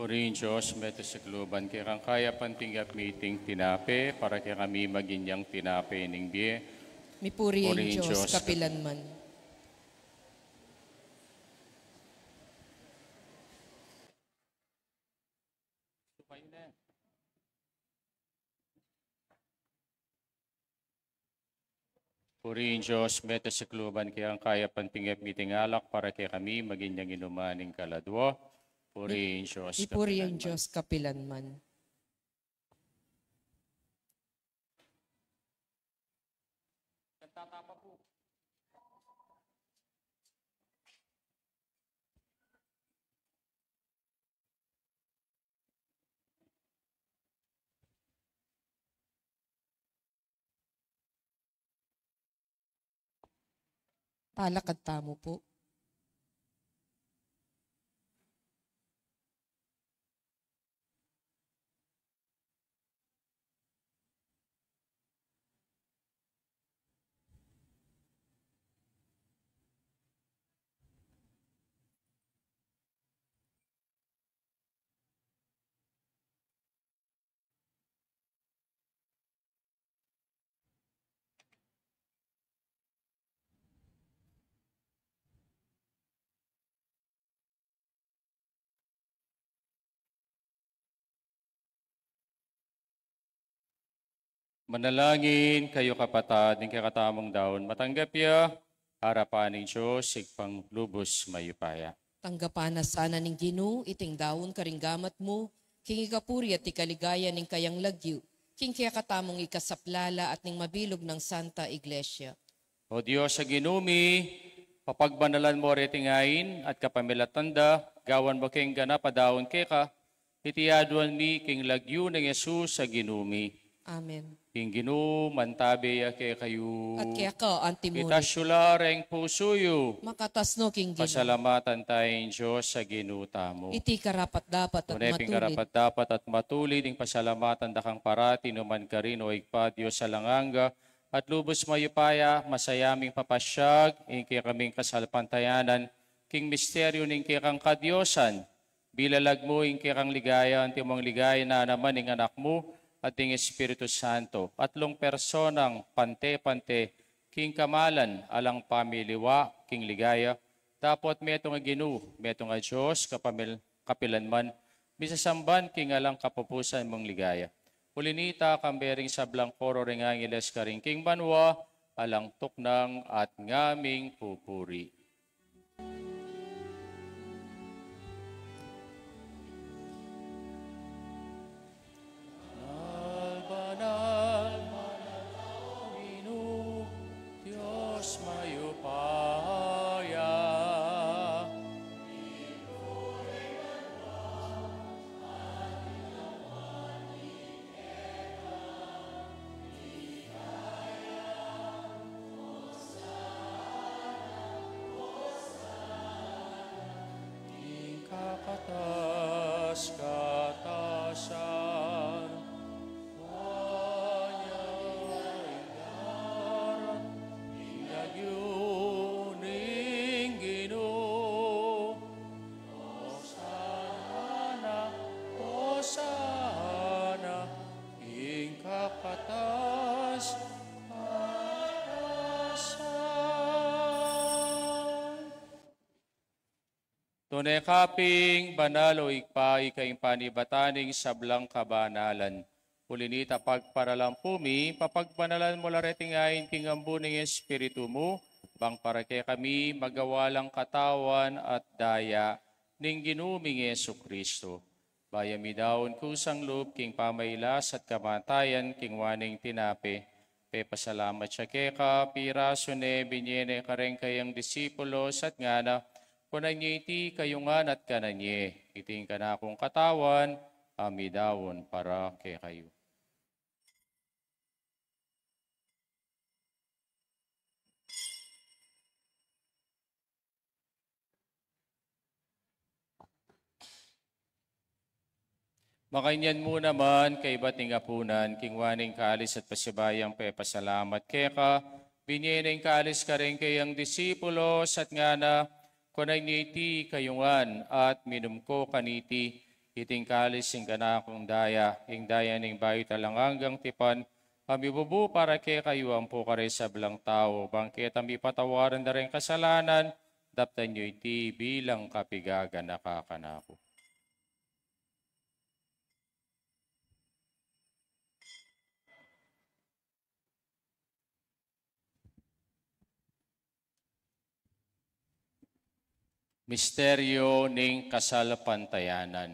Purihin Dios, meto sa kaluban kekang kayapan tinggap mi iting tinape, para kekami maging yang tinape ning bie. Mipuri ing Dios kapilanman. Purihin Dios, meto sa kaluban kekang kayapan tinggap mi iting alak, para kekami maging yang inuman ning kaladua. Purihin Dios. Mipuri ing Dios kapilanman. Talakad tamu pu. Manalangin kayu, kapatad, ing kekatamung daun matanggap ya arapan ning Dios, Ibpang lubus mayupaya. Tanggapan na sana ning Ginu iting daun karing gamat mu, king ikapuri at ikaligaya ning kayang lagyu, king kekatamung ikasaplala at ning mabilug nang Santa Iglesia. O Dios a Ginu mi, papagbanalan mu reting ain at kapamilatan da, gawan mu keng ganap a daun keka, iti aduan mi king lagyu nang Jesus a Ginu mi. Amen. Ing Ginu mantabe ya kekayu. At keka antimurin. Itas yu la reng pusu yu. Makatas no king Ginu. Pasalamatan taya ing Dios a Ginu tamu. Iti karapat-dapat at matulid. Tune pin karapat-dapat at matulid ing pasalamatan da kang parati nukarin man, O Ibpa, Dios alang angga, at lubus mayupaya, masaya ming papasiag ing kekaming kasalpantayanan king misteryu ning kekang kadiosan. Bilalag mu ing kekang ligaya, antimong ligaya na naman ing Anak mu at ing Espiritu Santo, atlung personang pante-pante king kamalan, alang pamiliwa king ligaya, dapot metung a Ginu, metung a Dios, kapamil-, kapilanman, misasamban king alang kapupusan mung ligaya. Uli nita, kambe ring sablang koro ring angeles karing king banua, alang tuknang at ngaming pupuri. Banal, banal, banal, Ginu, Dios mayupaya. Ing kakatas-katasan, kanya ing darat, ing lagyu ning Ginu. Osana, Osana, ing kakatas-katasan. Tune ka pin banal, O Ibpa, ika ing panibatan ning sablang kabanalan. Uli nita, pagparalampu mi, papagbanalan mu la reting ain king ambun ning Espiritu mu, bang para kekami magawa lang katawan at daya ning Ginu ming Jesucristo. Bayu mi daun kusang lub king pamailas at kamatayan, kinua ne ing tinape, pepasalamat ya keka, pirasu ne, binie ne kareng kayang disipulos, at ngana: Kunan ye iti kayu ngan at kanan ye, iti ing kanakung katawan, a midaun para kekayu. Makanyan mu naman, kaybat ning apunan, kinua ne ing kalis at pasibayung pepasalamat keka, binie ne ing kalis kareng kayang disipulos, at ngana: Kunan ye iti kayu ngan at minum ko kaniti, Iting kalis ing kanakung daya, ing daya ning bayu at alang anggang tipan, a mibubu para kekayu ampo kareng sablang tau, bang keta mipatawaran da reng kasalanan. Daptan yu iti bilang kapigaganaka kanaku. Misteryo ning kasalpantayanan.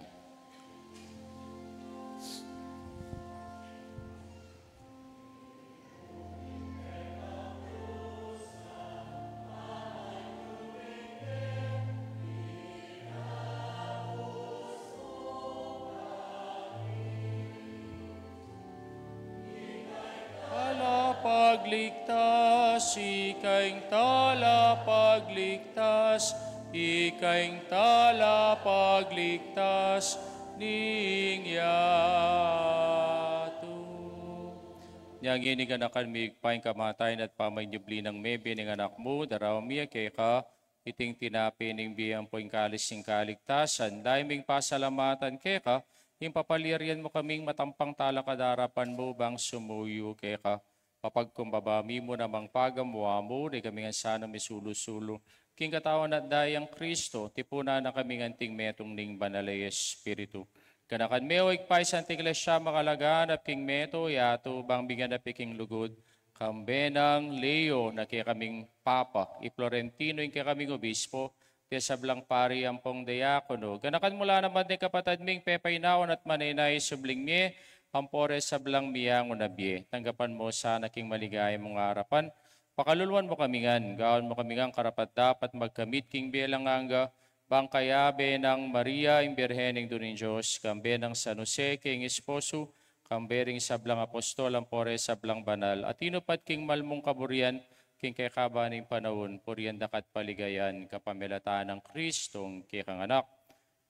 Talapagligtas, ika ing talapagligtas, ika ing talapagligtas ning yatu. Nya ngeni, ganakan mi Ibpa, ing kamatayan at pamanyubli nang mebie ning Anak mu, daraun mi keka iting tinape ning bie ampo ing kalis ning kaligtasan, daya ming pasalamatan keka, ing papalyarian mu kaming matampang talakad king arapan mu bang sumuyu keka. Papagkumbaba mi mu namang pagamuan mu, daya kaming sanang misulu-sulu king katawan at dayang Kristo, tipunan na kaming anting metung ning Banal a Espiritu. Ganakan me, o Ibpa, ing Santa Iglesia makalaganap king metung yatu, bang miganapi king lugud, kambe nang Leo na kekaming Papa, i Florentino ing kekaming Obispo, ding sablang pari ampong diakono. Ganakan mu la naman ding kapatad ming pepainawan at manenaya king subling mie, ampo reng sablang miyangu na bie. Tanggapan mu sana king maligaya mung arapan, pakaluluan mu kami ngan, gawan mu kami ngan karapat-dapat magkamit king bie alang angga, bang kayabe nang Maria, ing Birhen Indu ning Dios, kambe nang San Jose, king esposo, kambe ring sablang apostol, ampo reng sablang banal a tinupad king mal mung kaburian, king kekaban ning panaun, purian daka at paligayan, kapamilatan nang Kristong kekang Anak.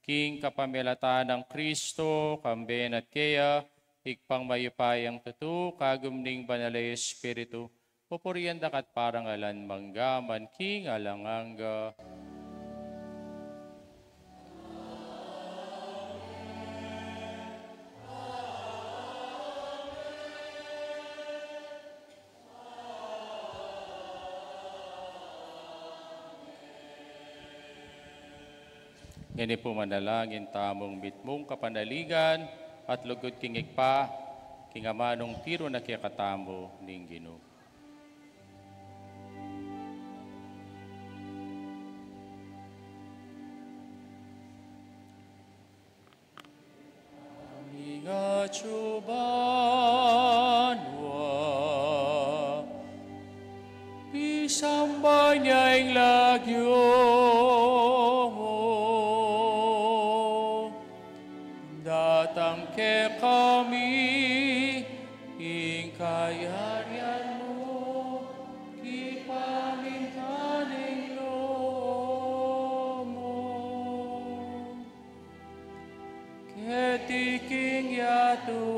King kapamilatan nang Kristo, kambe na at keya, Ibpang mayupayang tutu, kagum ning Banal a Espiritu, pupurian daka at parangalan mangga man king alang angga. Ngeni pu manalangin tamung mitmung kapanaligan at lugud king Ibpa, king amanung tiru na kekatamu ning Ginu. Ing atsu banua, pisamban ya ing lagyu mu. Datang kekami ing kayarian mu, ipamintuan ing lub mu. Keti king yatu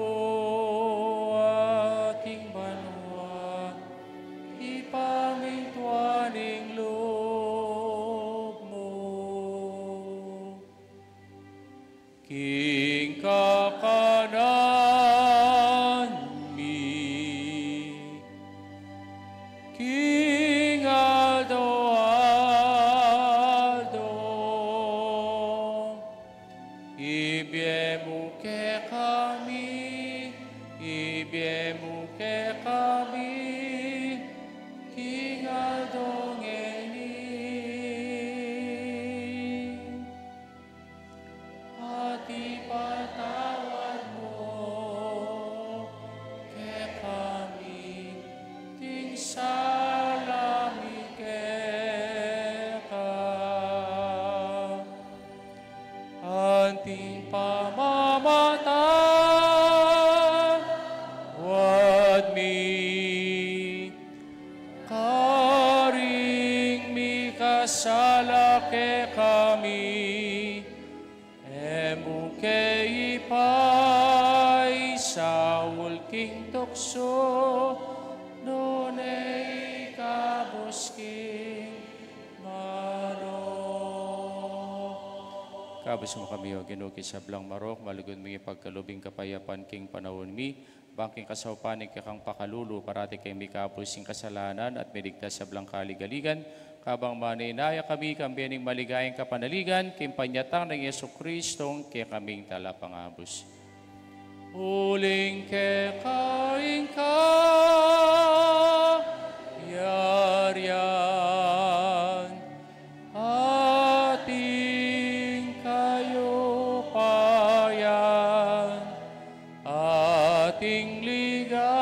at king banua, ipamintuan ing lub mu. King kakanan mi king aldo-aldo, ibie mu kekami, ibie mu kekami king aldo ngeni. At ipatawad mu kekami ding sala mi keka, anti pamamatawad mi karing mikasala kekami, e mu ke ipaisaul king tuksu, nune ikabus king marok. Kabus mu kami, O Ginu, king sablang marok, malugud mung ipagkalub ing kapayapan king panaun mi, bang king kasaupan ning kekang pakalulu, parati kaming mikabus king kasalanan at miligtas sablang kaligaligan, kabang manenaya kami kambe ning maligayang kapanaligan, king panyatang nang Jesucristo, kekaming Talapangabus. Uling keka ing kayarian, at ing kayupayan, at ing ligaya,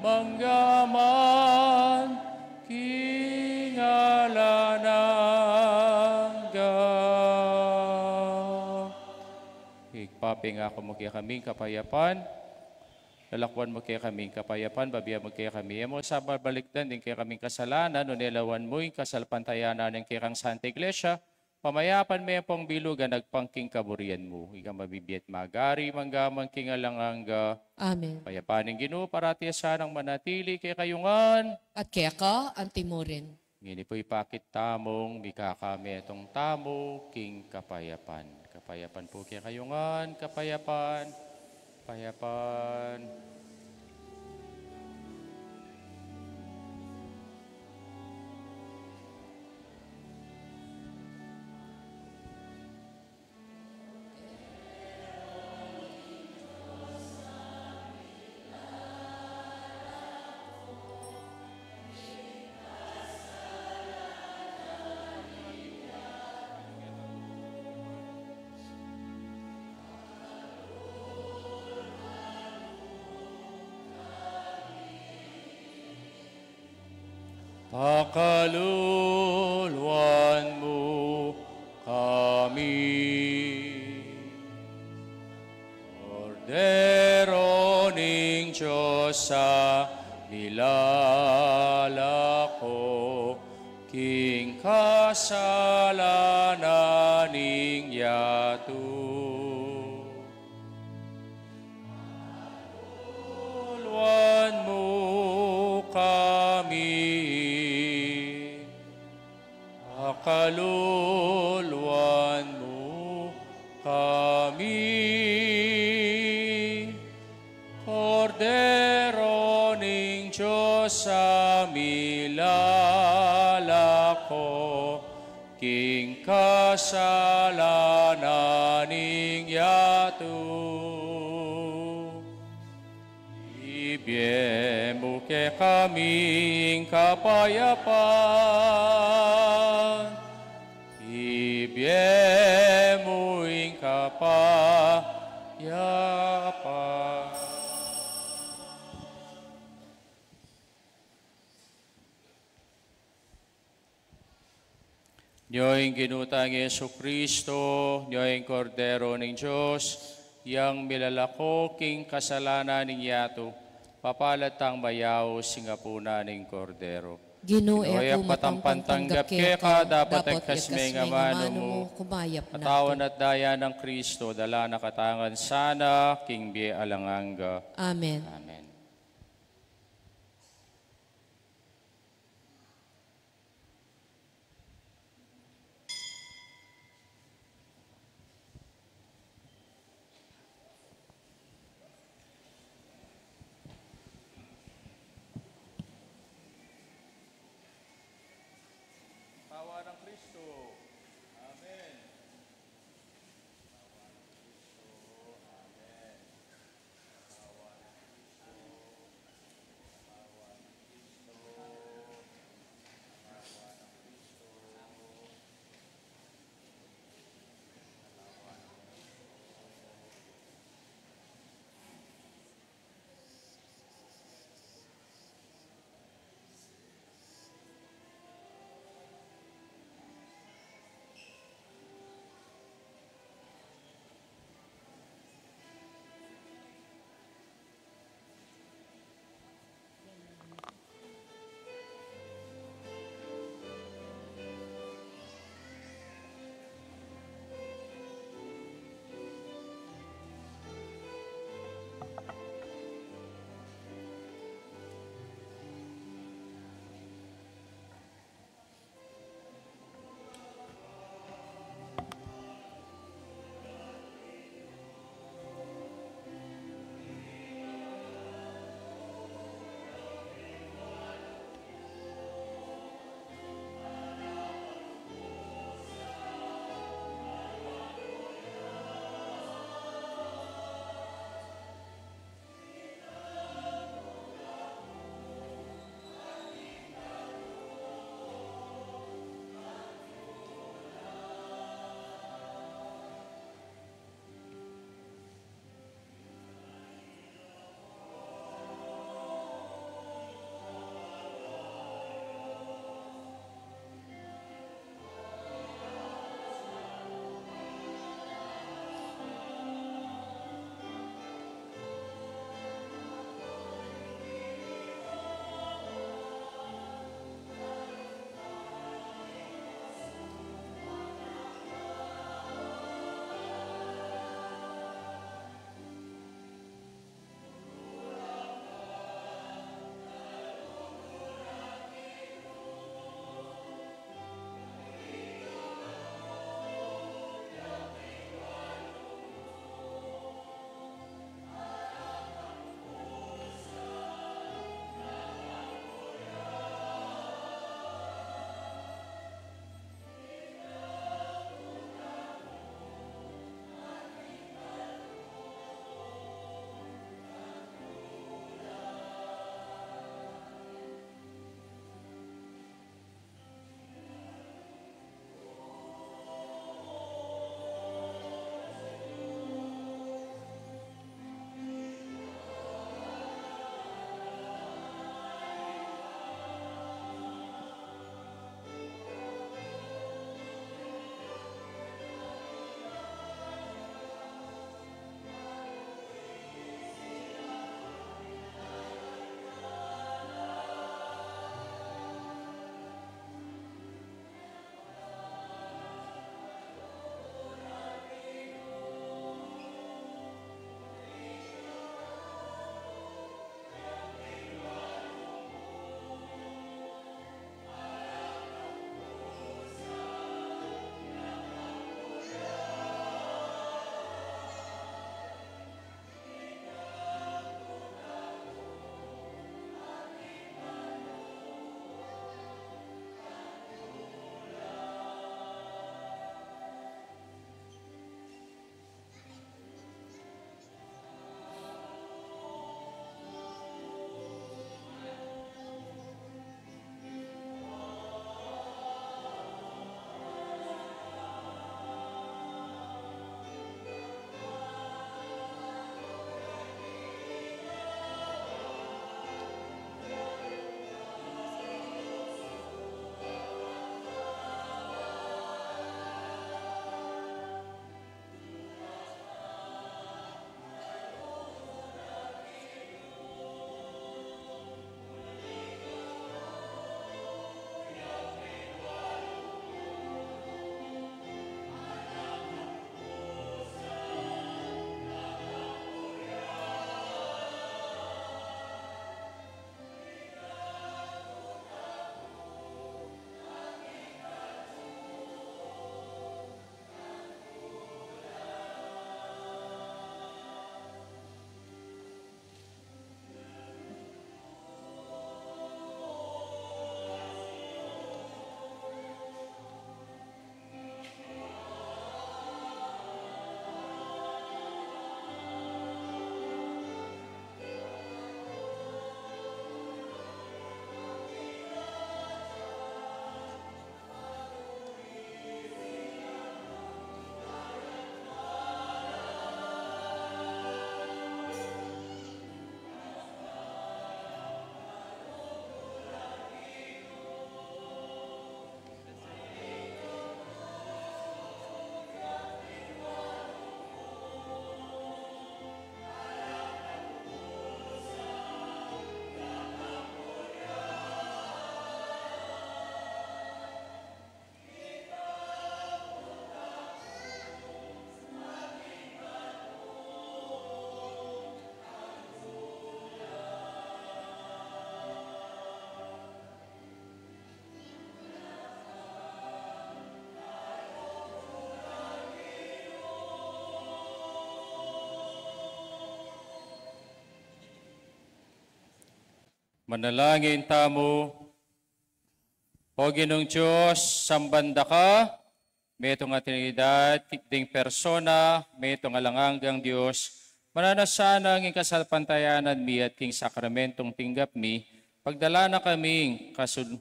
mangga man king alang angga. Ibpa, pengaku mu kekaming kapayapan, lalakwan mu kekaming kapayapan, bibie mu kekami. E mu sa babalikdan ding kekaming kasalanan, nune lawan mu ing kasalpantayanan ning kekang Santa Iglesia, pamayapan me ampong bilugan agpang king kaburian mu. Ika a mabibie at magari, mangga man king alang angga. Amen. Ing kapayapan ning Ginu, parati ya sanang manatili kekayu ngan. At keka anti mu rin. Ngeni pu ipakit tamung mikakametung tamu king kapayapan. Kapayapan pu kekayu ngan, kapayapan, kapayapan. Pakaluluan mu kami. Kordero ning Dios a milalako king kasalanan ning yatu. Pakaluluan mu kami. Pakaluluan mu kami. Kordero ning Dios a milalako king kasalanan ning yatu. Ibie mu kekami ing kapayapan. Ibie mu ing kapayapan. Nyo ing Ginu tang Jesucristo, nyo ing Kordero ning Dios, yang milalako king kasalanan ning yatu. Mapalad tang mayaus king apunan ning Kordero. Ginu, e ku matampang tanggap keka, dapot agkas me ing amanu mu, kumayap na ku. Katawan at daya nang Kristo, dala na katamu ngan sana king bie alang angga. Amen. Amen. Katawan nang Kristo. Amen. Katawan nang Kristo. Amen. Manalangin tamu. O Ginung Dios, samban da ka, metung a Trinidad, ding persona, metung a alang anggang Dios, mananu sana ing kasalpantayanan mi at king sakramentong tinggap mi, pagdala na kaming kasul-,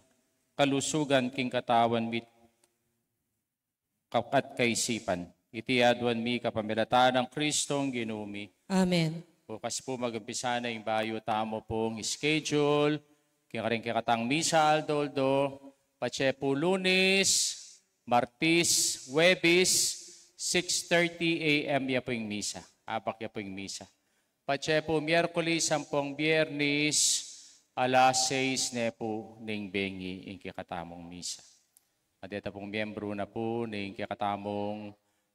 kalusugan king katawan mi ka-, at kaisipan. Iti aduan mi kapamilatan nang Kristong Ginu mi. Amen. Bukas pu mag-umpisa na ing bayu tamu pung schedule. King karing kekatang misa aldo-aldo, patse pu Lunes, Martes, Huwebes, six thirty A M ya pu ing misa. Abak ya pu ing misa. Patse pu Miyerkules ampong Biyernes, alas sais ne pu ning bengi ing kekatamung misa. At deta pung miyembru na pu ning kekatamung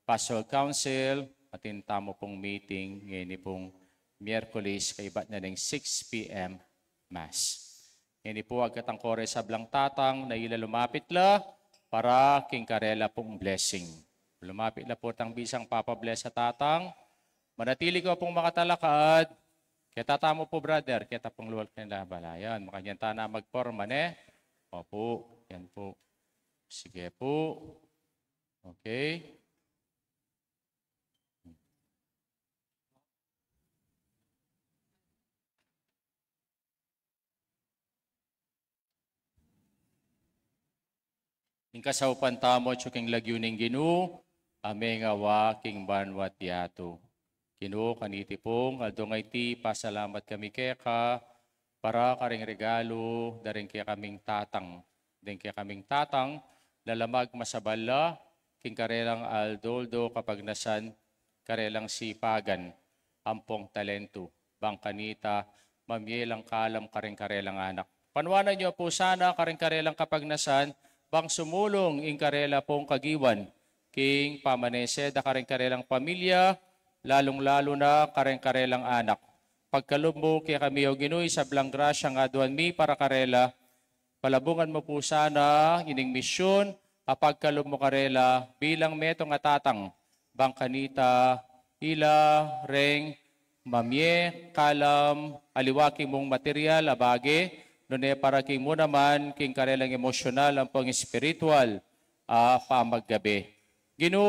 Pastoral Council, atin tamu pung meeting ngeni pung Miyerkules kaibat na ning six P M Mass. Ngeni pu agkatang kore sablang tatang na ila lumapit la para king karela pung blessing. Lumapit la pu tang bisang papa-bless a tatang. Manatili kayu pung makatalakad. Keta tamu pu, brother, keta pung lual keng labalayan. Makanyan tana magporma, ne? Opu, yan pu. Sige pu. Okay. Ing kasaupan tamu atyu king lagyu ning Ginu, a mengawa king banwa't yatu. Ginu, kaniti pung aldo ngeni, pasalamat kami keka, para karing regalu da ring kekaming tatang. Ding kekaming tatang, lalamag masabal la, king karelang aldo-aldo kapagnasan, karelang sipagan, ampong talentu, bang kanita, mamie lang kalam karing karelang anak. Panuanan yu pu sana karing karelang kapagnasan, bang sumulung ing karela pung kagiwan, king pamanese da karing karelang pamilya, lalung-lalu na karing karelang anak. Pagkalub mu kekami, O Ginu, ing sablang grasyang aduan mi para karela, palabungan mu pu sana ining misyun a pagkalub mu karela bilang metung a tatang, bang kanita ila reng mamie kalam aliwa king mung material a bage, nune para king mu naman king karelang emosyonal ampong espiritual a pamaggabe. Ginu,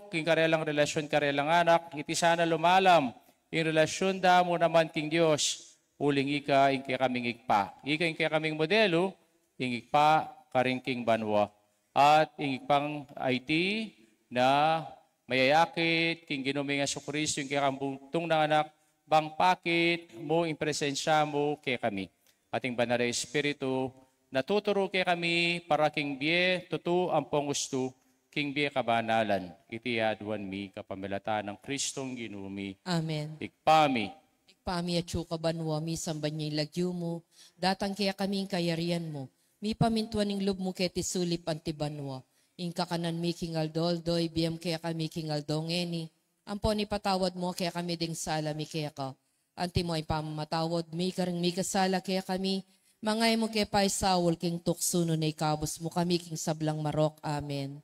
king karelang relasyun karelang anak, iti sana lumalam ing relasyun da mu naman king Dios, uling ika ing kekaming Ibpa. Ika ing kekaming modelu, ing Ibpa karin king banua. At ing Ibpang aiti na mayayakit king Ginu ming Jesucristo, ing kekang bugtung nang Anak, bang pakit mu ing presensya mu kekami. At ing Banal a Espiritu, na tuturu kekami para king bie tutu ampong ustu, king bie kabanalan. Iti aduan mi kapamilatan nang Kristong Ginu mi. Amen. Ibpa mi. Ibpa mi, atsu ka banua, misamban ya ing lagyu mu, datang kekami ing kayarian mu, mipamintuan ing lub mu keti sulip anti banua. Ing kakanan mi king aldo-aldo, ibie mu kekami king aldo ngeni, ampon ipatawad mu kekami ding sala mi keka, anti mo ing pamamatawad mi karing mikasala kekami, manga e mu ke paisaul king tuksu, nune ikabus mu kami king sablang marok. Amen.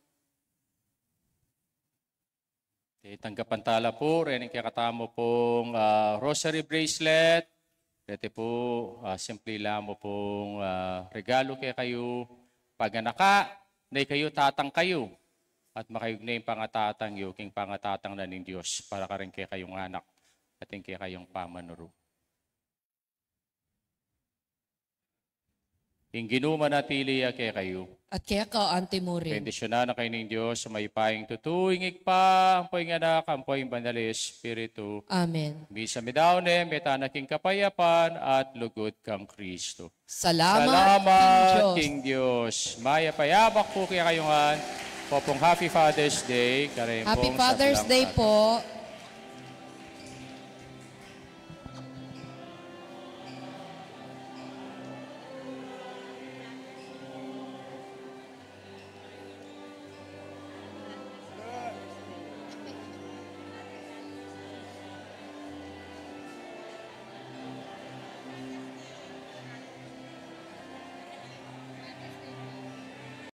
Tanggapan tala pu reng kekatamu pung, ah, rosary bracelet. Reti pu, ah, simple la mu pung, ah, regalu kekayu. Paganaka na ikayu tatang kayu, at makayugnay ing pangatatang yu king pangatatang na ning Dios para karing kekayung anak at ing kekayung pamanuru. Ing Ginu manatili ya kekayu. At keka anti mu rin. Bendisyunan na kayu ning Dios a mayupayang tutu, ing Ibpa, ampo ing Anak, ampo ing Banal a Espiritu. Amen. Misa mi daun ne, meta na king kapayapan at lugud kang Kristo. Salamat king Dios. Mayap a yabak pu kekayu ngan. Popung Happy Father's Day. Happy Father's Day pu.